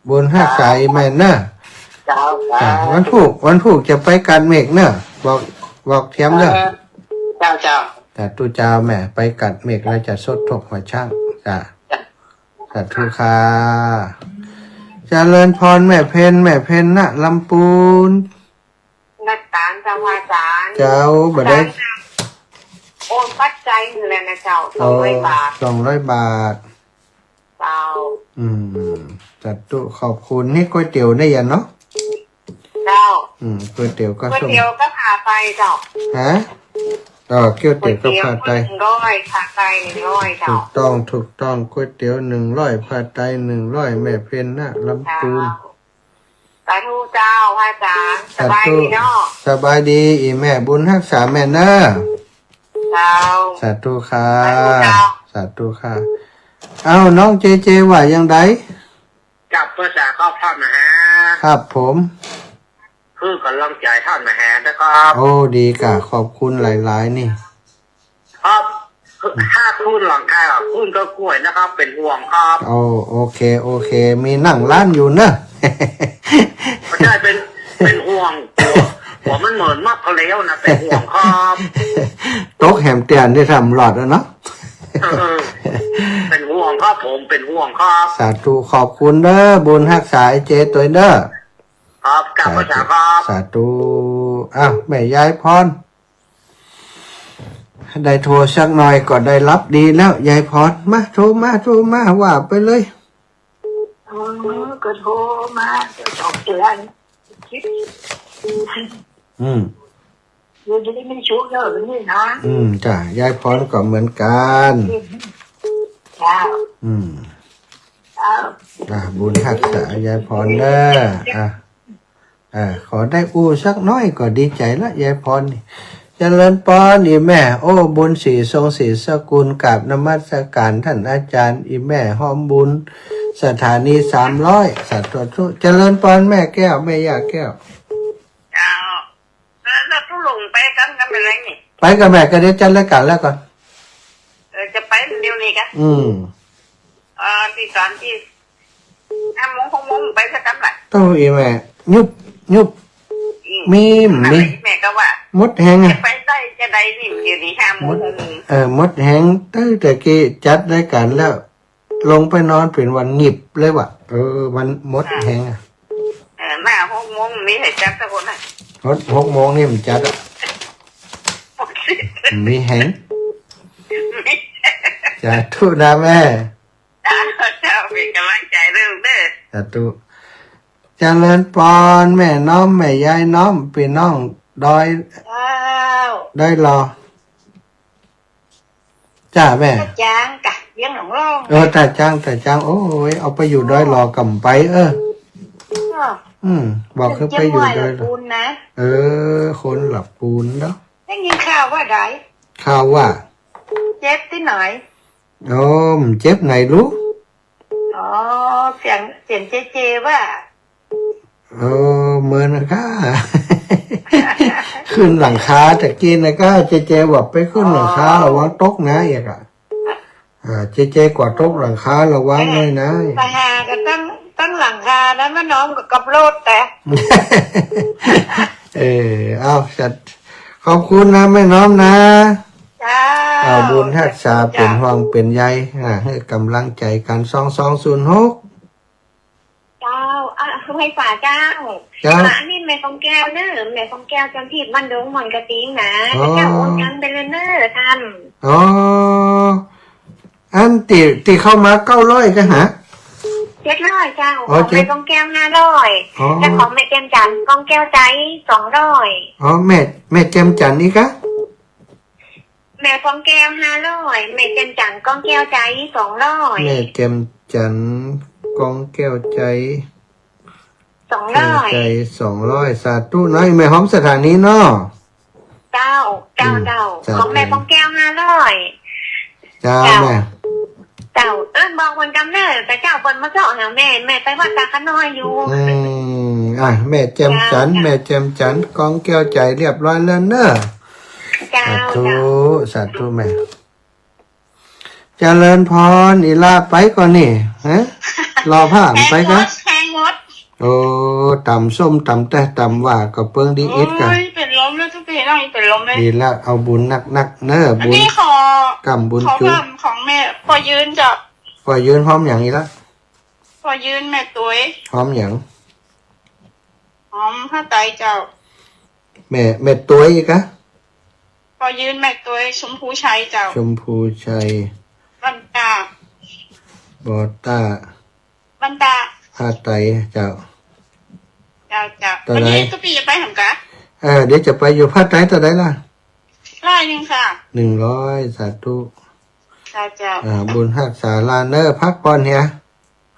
บุญฮักษาแม่เนอะ เจ้า เจ้า วันพูก วันพูกจะไปกัดเมฆเนอะ บอก บอกเทียมเนอะ เออ เจ้า เจ้า สาธุเจ้าแม่ ไปกัดเมฆแล้วจะสดทกหัวช้าง จ้ะ เจ้า สาธุค่ะ เจริญพรแม่เพ็ญ แม่เพ็ญนะ ลำปูน นมัสก๋านเจ้าอาจารย์ เจ้า บ่ได้ อาจารย์โอนปัจจัยอยู่แล้วนะเจ้า สองร้อยบาท สองร้อยบาท เจ้า อืม สาธุ ขอบคุณ นี่ก๋วยเตี๋ยวได้ยังเนาะ เจ้า อืม ก๋วยเตี๋ยวก็ ก๋วยเตี๋ยวก็พาไปเจ้า ฮะ เออ ก๋วยเตี๋ยวก็พาไป ก๋วยเตี๋ยวหนึ่งร้อย พาไปหนึ่งร้อยเจ้า ถูกต้อง ถูกต้อง ก๋วยเตี๋ยวหนึ่งร้อย พาไปหนึ่งร้อย แม่เพ็ญนะ ลำปูน เจ้า าธุเจ้า พระอาจารย์ สาธุ สบายดีเนาะ สบายดี อี่แม่บุญฮักษาแม่เน่อ เจ้า สาธุค่ะ สาธุเจ้า สาธุค่ะ เอ้า น้องเจเจว่าอย่างใด กับภาษาก็ผ่อนนะฮะ ครับผม คือก๋ำลังใจ๋ท่านนะฮะ แล้วก็ โอ้ ดีก่ะ ขอบคุณหลายๆ นี่ ครับ ห้าขึ้นหลังคา ขึ้นก็กล้วยนะครับ เป๋นห่วงครับ โอ้ โอเค โอเค มีนั่งร้านอยู่เนอะ ไม่ใช่ เป๋น เป๋นห่วง หัว หัวมันเหมือนมะพร้าวนะ เป๋นห่วงครับ ตกแหมเตี้ยนี่ทำหลอดแล้วเนาะ เออ เป๋นห่วงครับผม เป๋นห่วงครับ สาธุ ขอบคุณเด้อ บุญฮักษาไอ้เจตวยเด้อ ครับ กับภาษาครับ สาธุ อ้าว แม่ยายพร ได้โทรสักหน่อยก็ได้หลับดีแล้ว ยายพร มา โทรมา โทรมา ว่าไปเลย เออ ก็โทรมา ก็สอบเตือน คิด อืม อยู่ดีมีสุขเนอะ นี่นะ อืม จ้ะ ยายพรก็เหมือนกัน จ้า อืม จ้า อ่ะ บุญฮักษายายพรเด้อ อ่ะ อ่า ขอได้อู้สักหน้อยก็ดีใจ๋ละ ยายพรนี่ เจริญปอน อี่แม่ โอ้ บุญศรี ทรงศรีสกุล กราบนมัสการท่านอาจารย์ อี่แม่ ฮอมบุญ สถานีสามร้อย สาธุ เจริญปอน แม่แก้ว แม่ย่าแก้ว เจ้า แล้วตุ๊ลุงไปกั๋น กั๋นไปไหนนี่ ไปกับแม่ ก็เดี๋ยวจัดรายก๋านแล้วก่อน เออ จะไปเดี๋ยวนี้กะ อืม เออ ตีสาม ตี ห้าโมง หกโมง ไปสักกั๋นละ โธ่ อี่แม่ ยุบ ยุบ อืม มี มี แม่ก็ว่า หมดแฮงอะ จะไปได้จะได้นี่ เดี๋ยวนี้ ห้าโมง หมด หกโมง เออ หมดแฮง ตั้งแต่กี้จัดรายก๋านแล้ว ลงไปนอนเป๋นวันหงิบเลยว่ะ เออ มันหมดแฮงอะ เออ มา หกโมง มีใผจัดสักคนอะ หก หกโมงนี่มันจัดอะ หมดสิทธิ์ มีแฮง มี สาธุนะแม่ เจ้า เจ้า เป๋นก๋ำลังใจ๋เด้อ สาธุ เจริญปอน แม่น้อม แม่ยายน้อม ปี้น้องดอย เจ้า ดอยหล่อ จ้าแม่ ตาจ๊างกะ เวียงหนองล่อง เออ ตาจ๊าง ตาจ๊าง โอ้ย เอาไปอยู่ดอยหล่อก่ำไป เออ เออ อืม บอกคือไปอยู่ดอยหล่อ คนละปูนนะ เออ คนละปูนเนาะ ได้ยินข่าวว่าใด ข่าวว่า เจ็บตี้ไหน โอ้ เจ็บไหนลูก อ๋อ เสียง เสียงเจเจว่า เออ เหมือนนะก้า ขึ้นหลังคาตะกี้นะก้า เจเจว่าไปขึ้นหลังคา อ๋อ ระวังตกนะ เอกอะ อ่า เจเจกว่าตกหลังคา ระวังหน่อยนะ ไปหากั๋นตั้ง ตั้งหลังคานะ มาน้อมกับกับโลดแต่ เออ เอา จัด ขอบคุณนะแม่น้อมนะ เจ้า เอาบุญฮักษา เจ้า เป๋นห่วงเป๋นใย อ่า หื้อก๋ำลังใจ๋กั๋น สองสองศูนย์หก เจ้า อ่ะ คือไฟฟ้าเจ้า เจ้า อ่ะ อันนี้แม่กองแก้วเนอะ แม่กองแก้วจันทิพย์บ้านดงม่อนกระทิงนะ อ๋อ เจ้าโอนตังไปเลยเนอะท่าน อ๋อ อันตี้ ตี้เข้ามาเก้าร้อยกะฮะ เจ็ดร้อยเจ้า อ๋อ ของแม่กองแก้วห้าร้อย อ๋อ และของแม่แจ่มจั๋นทร์กองแก้วใจ๋สองร้อย อ๋อ แม่ แม่แจ่มจั๋นทร์นี่กะ แม่กองแก้วห้าร้อย แม่แจ่มจั๋นทร์กองแก้วใจ๋สองร้อย แม่แจ่มจั๋นทร์กองแก้วใจ๋ สองร้อย ใจ๋สองร้อย สาธุเนาะ แม่หอมสถานีเนาะ เจ้า เจ้า อืม เจ้า สาธุ ของแม่กองแก้วห้าร้อย เจ้า เจ้า แม่ เจ้า เอิ้นบอกเปิ้นกำเนิด แต่เจ้าเปิ้นมาเซาะหาแม่ แม่ไปวัดตาขะน้อยอยู่ อืม อ่ะ แม่แจ่มจั๋นทร์ เจ้า แม่แจ่มจั๋นทร์ กองแก้วใจ๋เรียบร้อยแล้วเนอะ เจ้า สาธุ เจ้า สาธุแม่ เจริญปอน อี่ละไปก่อนนี่ ฮะ รอผ้ามันไปกะ แฮงหมด แฮงหมด โอ้ ต๋ำส้มต๋ำแต๊ะต๋ำว่าก็เปิ้งดีอิดกะ โอ้ย เป๋นลมแล้วตุ๊กทีน้อง เป๋นลมเลย ดีละ เอาบุญนักๆ เน้อ อันนี้ บุญ ขอ กำบุญ ขอ จุ๊ คำของแม่ ปอยืนจ้ะ ปอยืนหอมหยังอี่ละ ปอยืนแม่ตวย หอมหยัง หอมผ้าไตรเจ้า แม่ แม่ตวยกะ ปอยืนแม่ตวย ชมพูชัยเจ้า ชมพูชัย บ้านตา บ่อต้า บ้านตา ผ้าไตรเจ้า เจ้า เจ้า ตาไตร วันนี้ตุ๊กตี้จะไปหำกะ เออ เดี๋ยวจะไปอยู่ ผ้าไตรตาไตรล่ะ ร้อยหนึ่งค่ะ หนึ่งร้อย สาธุ เจ้า เจ้า อ่า บุญฮักษาหลานเน้อ พักผ่อนเหีย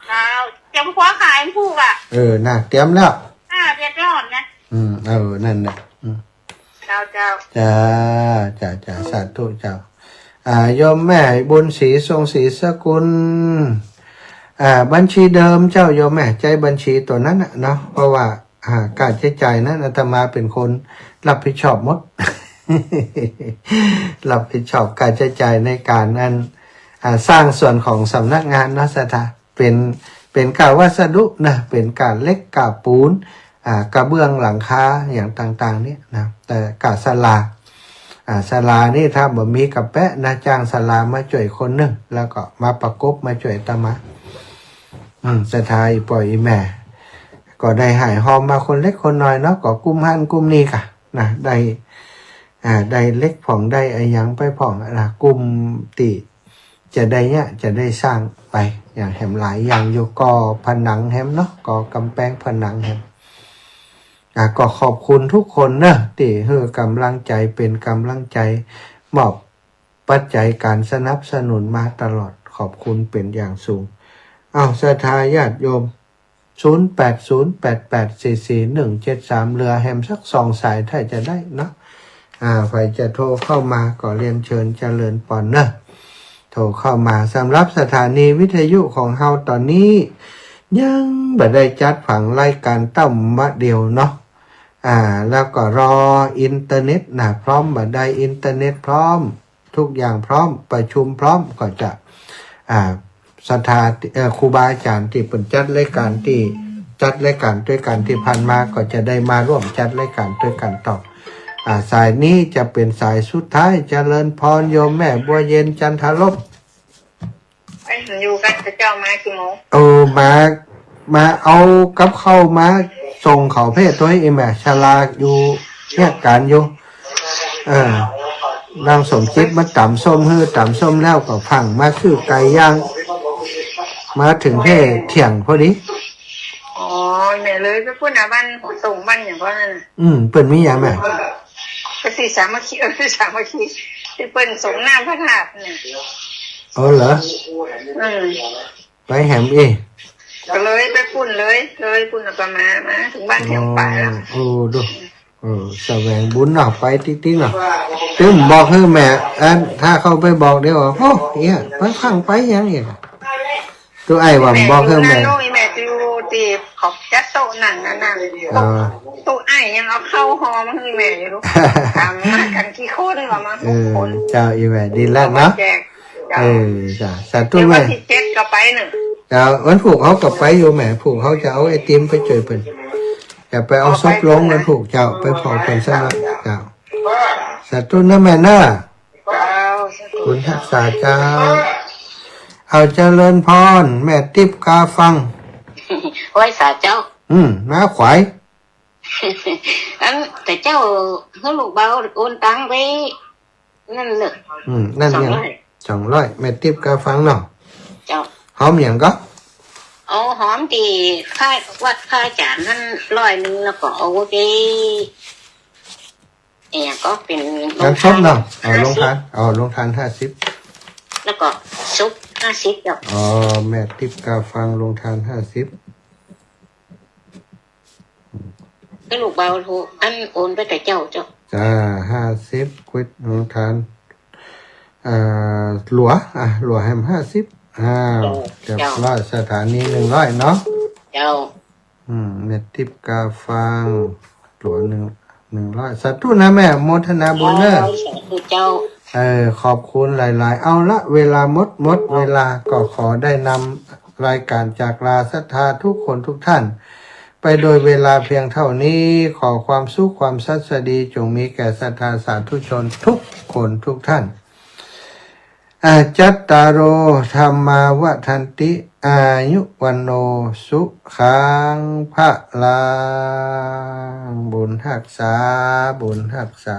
เจ้า เตรียมครัวขายผู้อ่ะ เออ น่ะ เตรียมแล้ว จะรอดนะ อืม เออ นั่นแหละ อืม เจ้า เจ้า จ้า จ้า จ้า สาธุเจ้า อ่า โยมแม่บุญศรี ทรงศรีสกุล อ่า บัญชีเดิมเจ้า โยมแม่ใจ๊บัญชีตั๋วนั้นน่ะเนาะ เพราะว่า อ่า ค่าใจ๊จ่ายนั้นอาตมาเป๋นคนรับผิดชอบหมด รับผิดชอบค่าใจ๊จ่ายในก๋านอัน อ่า สร้างส่วนของสำนักงานเนาะ ศรัทธา เป๋น เป๋นก้าวัสดุนะ เป๋นก้าเหล็ก ก้าปูน อ่า กระเบื้องหลังคาอย่างต่างๆ เนี่ยนะ แต่ก้าศาลา อ่า ศาลานี่ถ้าบ่มีก็แปะนะ จ้างศาลามาจ้วยคนนึ่ง แล้วก็มาประกบมาจ้วยอาตมา อืม ศรัทธาอี่ป้ออี่แม่ ก็ได้หายหอมมาคนเล็กคนน้อยเนาะ ก็กุ้มหั้นกุ้มนี่ก่ะนะ ได้ อ่า ได้เหล็กพ่อง ได้อะหยังไปพ่องนะ กุ้มตี้จะได้เนี่ย จะได้สร้างไป อย่างแหมหลายอย่างอยู่ ก่อผนังแหมเนาะ ก่อก๋ำแปงผนังแหม อ่า ก็ขอบคุณทุกคนเนาะ ตี้หื้อก๋ำลังใจ๋ เป๋นก๋ำลังใจ๋ มอบปัจจัยก๋านสนับสนุนมาตลอด ขอบคุณเป๋นอย่างสูง อ้าว ศรัทธาญาติโยม ศูนย์แปดศูนย์แปดแปดสี่สี่หนึ่งเจ็ดสาม เหลือแหมสักสองสายถ้าจะได้เนาะ อ่า ใผจะโทรเข้ามาก็เรียนเชิญเจริญปอนเนาะ โทรเข้ามา สำหรับสถานีวิทยุของเฮาต๋อนนี้ ยังบ่ได้จัดฝังรายก๋านเต้ามาเดียวเนาะ อ่า แล้วก็รออินเทอร์เน็ตนะ พร้อมบ่ได้ อินเทอร์เน็ตพร้อม ทุกอย่างพร้อม ประชุมพร้อม ก็จะ อ่า ศรัทธา เอ่อ ครูบาอาจ๋ารย์ตี้เปิ้นจัดรายก๋าน ตี้จัดรายก๋านตวยกั๋นตี้ผ่านมา ก็จะได้มาร่วมจัดรายก๋านตวยกั๋นต่อ อ่า สายนี้จะเป๋นสายสุดท้าย เจริญปอนโยมแม่บัวเย็น จันทารพ ไปหั้นอยู่กั๋น เจ้ามากี่โมง เออ มา มาเอากับข้าวมาส่งเขาเพจตวย อีแม่ชลาอยู่เฮียก๋านอยู่ เออ นางสมจิตมาต๋ำส้มหื้อ ต๋ำส้มแล้วก็พั่งมาซื้อไก่ย่าง มาเถิงเพจเที่ยงพอดี อ๋อ แม่เลยไปปุ้นนะ บ้านตรงบ้านหยังก็นั่นน่ะ อืม เปิ้นมีหยังแม่ ไปตี้สามัคคี เออ สามัคคี ตี้เปิ้นสรงน้ำพระธาตุเนี่ย อ๋อเหรอ อืม ไปแหมอีก ก็เลยไปปุ้นเลย เลยปุ้นแล้วก็มา มาเถิงบ้านเที่ยงป๋ายแล้ว โอ้ ดู เออ แสวงบุญเนาะ ไปติ๊กๆ เนาะ ตึงบอกหื้อแม่ อัน ถ้าเข้าไปบอกเดี๋ยวว่า โอ้ เอี้ย ไปพั่งไปหยังอีก ตุ๊อ้ายว่าบอกหื้อแม่ แม่อยู่นั่นลูก อีแม่อยู่ตี้เขาจัดโต๊ะนั่งนั่นน่ะ อ๋อ ตุ๊อ้ายยังเอาข้าวห่อมาหื้อแม่อยู่ลูก ถามมากั๋นกี่คนว่ามา เออ หกคน เจ้า อีแม่ดีแล้วเนาะ แจก เจ้า เออ จ้ะ สาธุ เดี๋ยววัน แม่ ตี้เจ็ดก็ไปนึ่ง เจ้า วันพูกเฮาก็ไปอยู่แม่ พูกเฮาจะเอาไอติมไปจ้วยเปิ้น จะไปเอาศพลงวันพูกเจ้า ไปผ่อเปิ้นซะละ เจ้า สาธุนะแม่นะ เจ้า บุญฮักษาเจ้า เอาเจริญปอน แม่ติ๊บกาฟัง ไหว้สาเจ้า อืม น้าขวาย อัน แต่เจ้าหื้อลูกเบาโอนตังค์ไป นั่นเน่อ อืม นั่นเนี่ย สองร้อย สองร้อย แม่ติ๊บกาฟังเนาะ เจ้า หอมหยังก็ เอาหอมตี้ค่ายวัดค่ายจ๋ารย์หั้นร้อยนึ่ง แล้วก็เอาไป เอี่ยก็เป๋น งานศพเนาะ โรงทาน อ๋อ ห้าสิบ โรงทาน อ๋อ โรงทานห้าสิบ แล้วก็ศพห้าสิบ เจ้า อ๋อ แม่ติ๊บกาฟัง โรงทานห้าสิบ หื้อลูกเบาโทร อันโอนไปแต่เจ้า เจ้า จ้า ห้าสิบ ควิด โรงทาน เอ่อ หลัว อ่ะ หลัวแหมห้าสิบ อ้าว เจ้า เรียบร้อย สถานีหนึ่งร้อยเนาะ เจ้า อืม แม่ติ๊บกาฟัง ตั๋วหนึ่ง หนึ่งร้อย สาธุนะแม่ โมทนาบุญเนอะ เจ้า สาธุเจ้า เออ ขอบคุณหลายๆ เอาละ เวลาหมด หมดเวลา ก็ขอได้นำรายการจากลาศรัทธาทุกคนทุกท่าน ไปโดยเวลาเพียงเท่านี้ ขอความสุขความสวัสดีจงมีแก่ศรัทธาสาธุชนทุกคนทุกท่าน อาจัตตาโร ธัมมา วัฑฒันติ อายุ วัณโณ สุขัง พลัง บุญฮักษา บุญฮักษา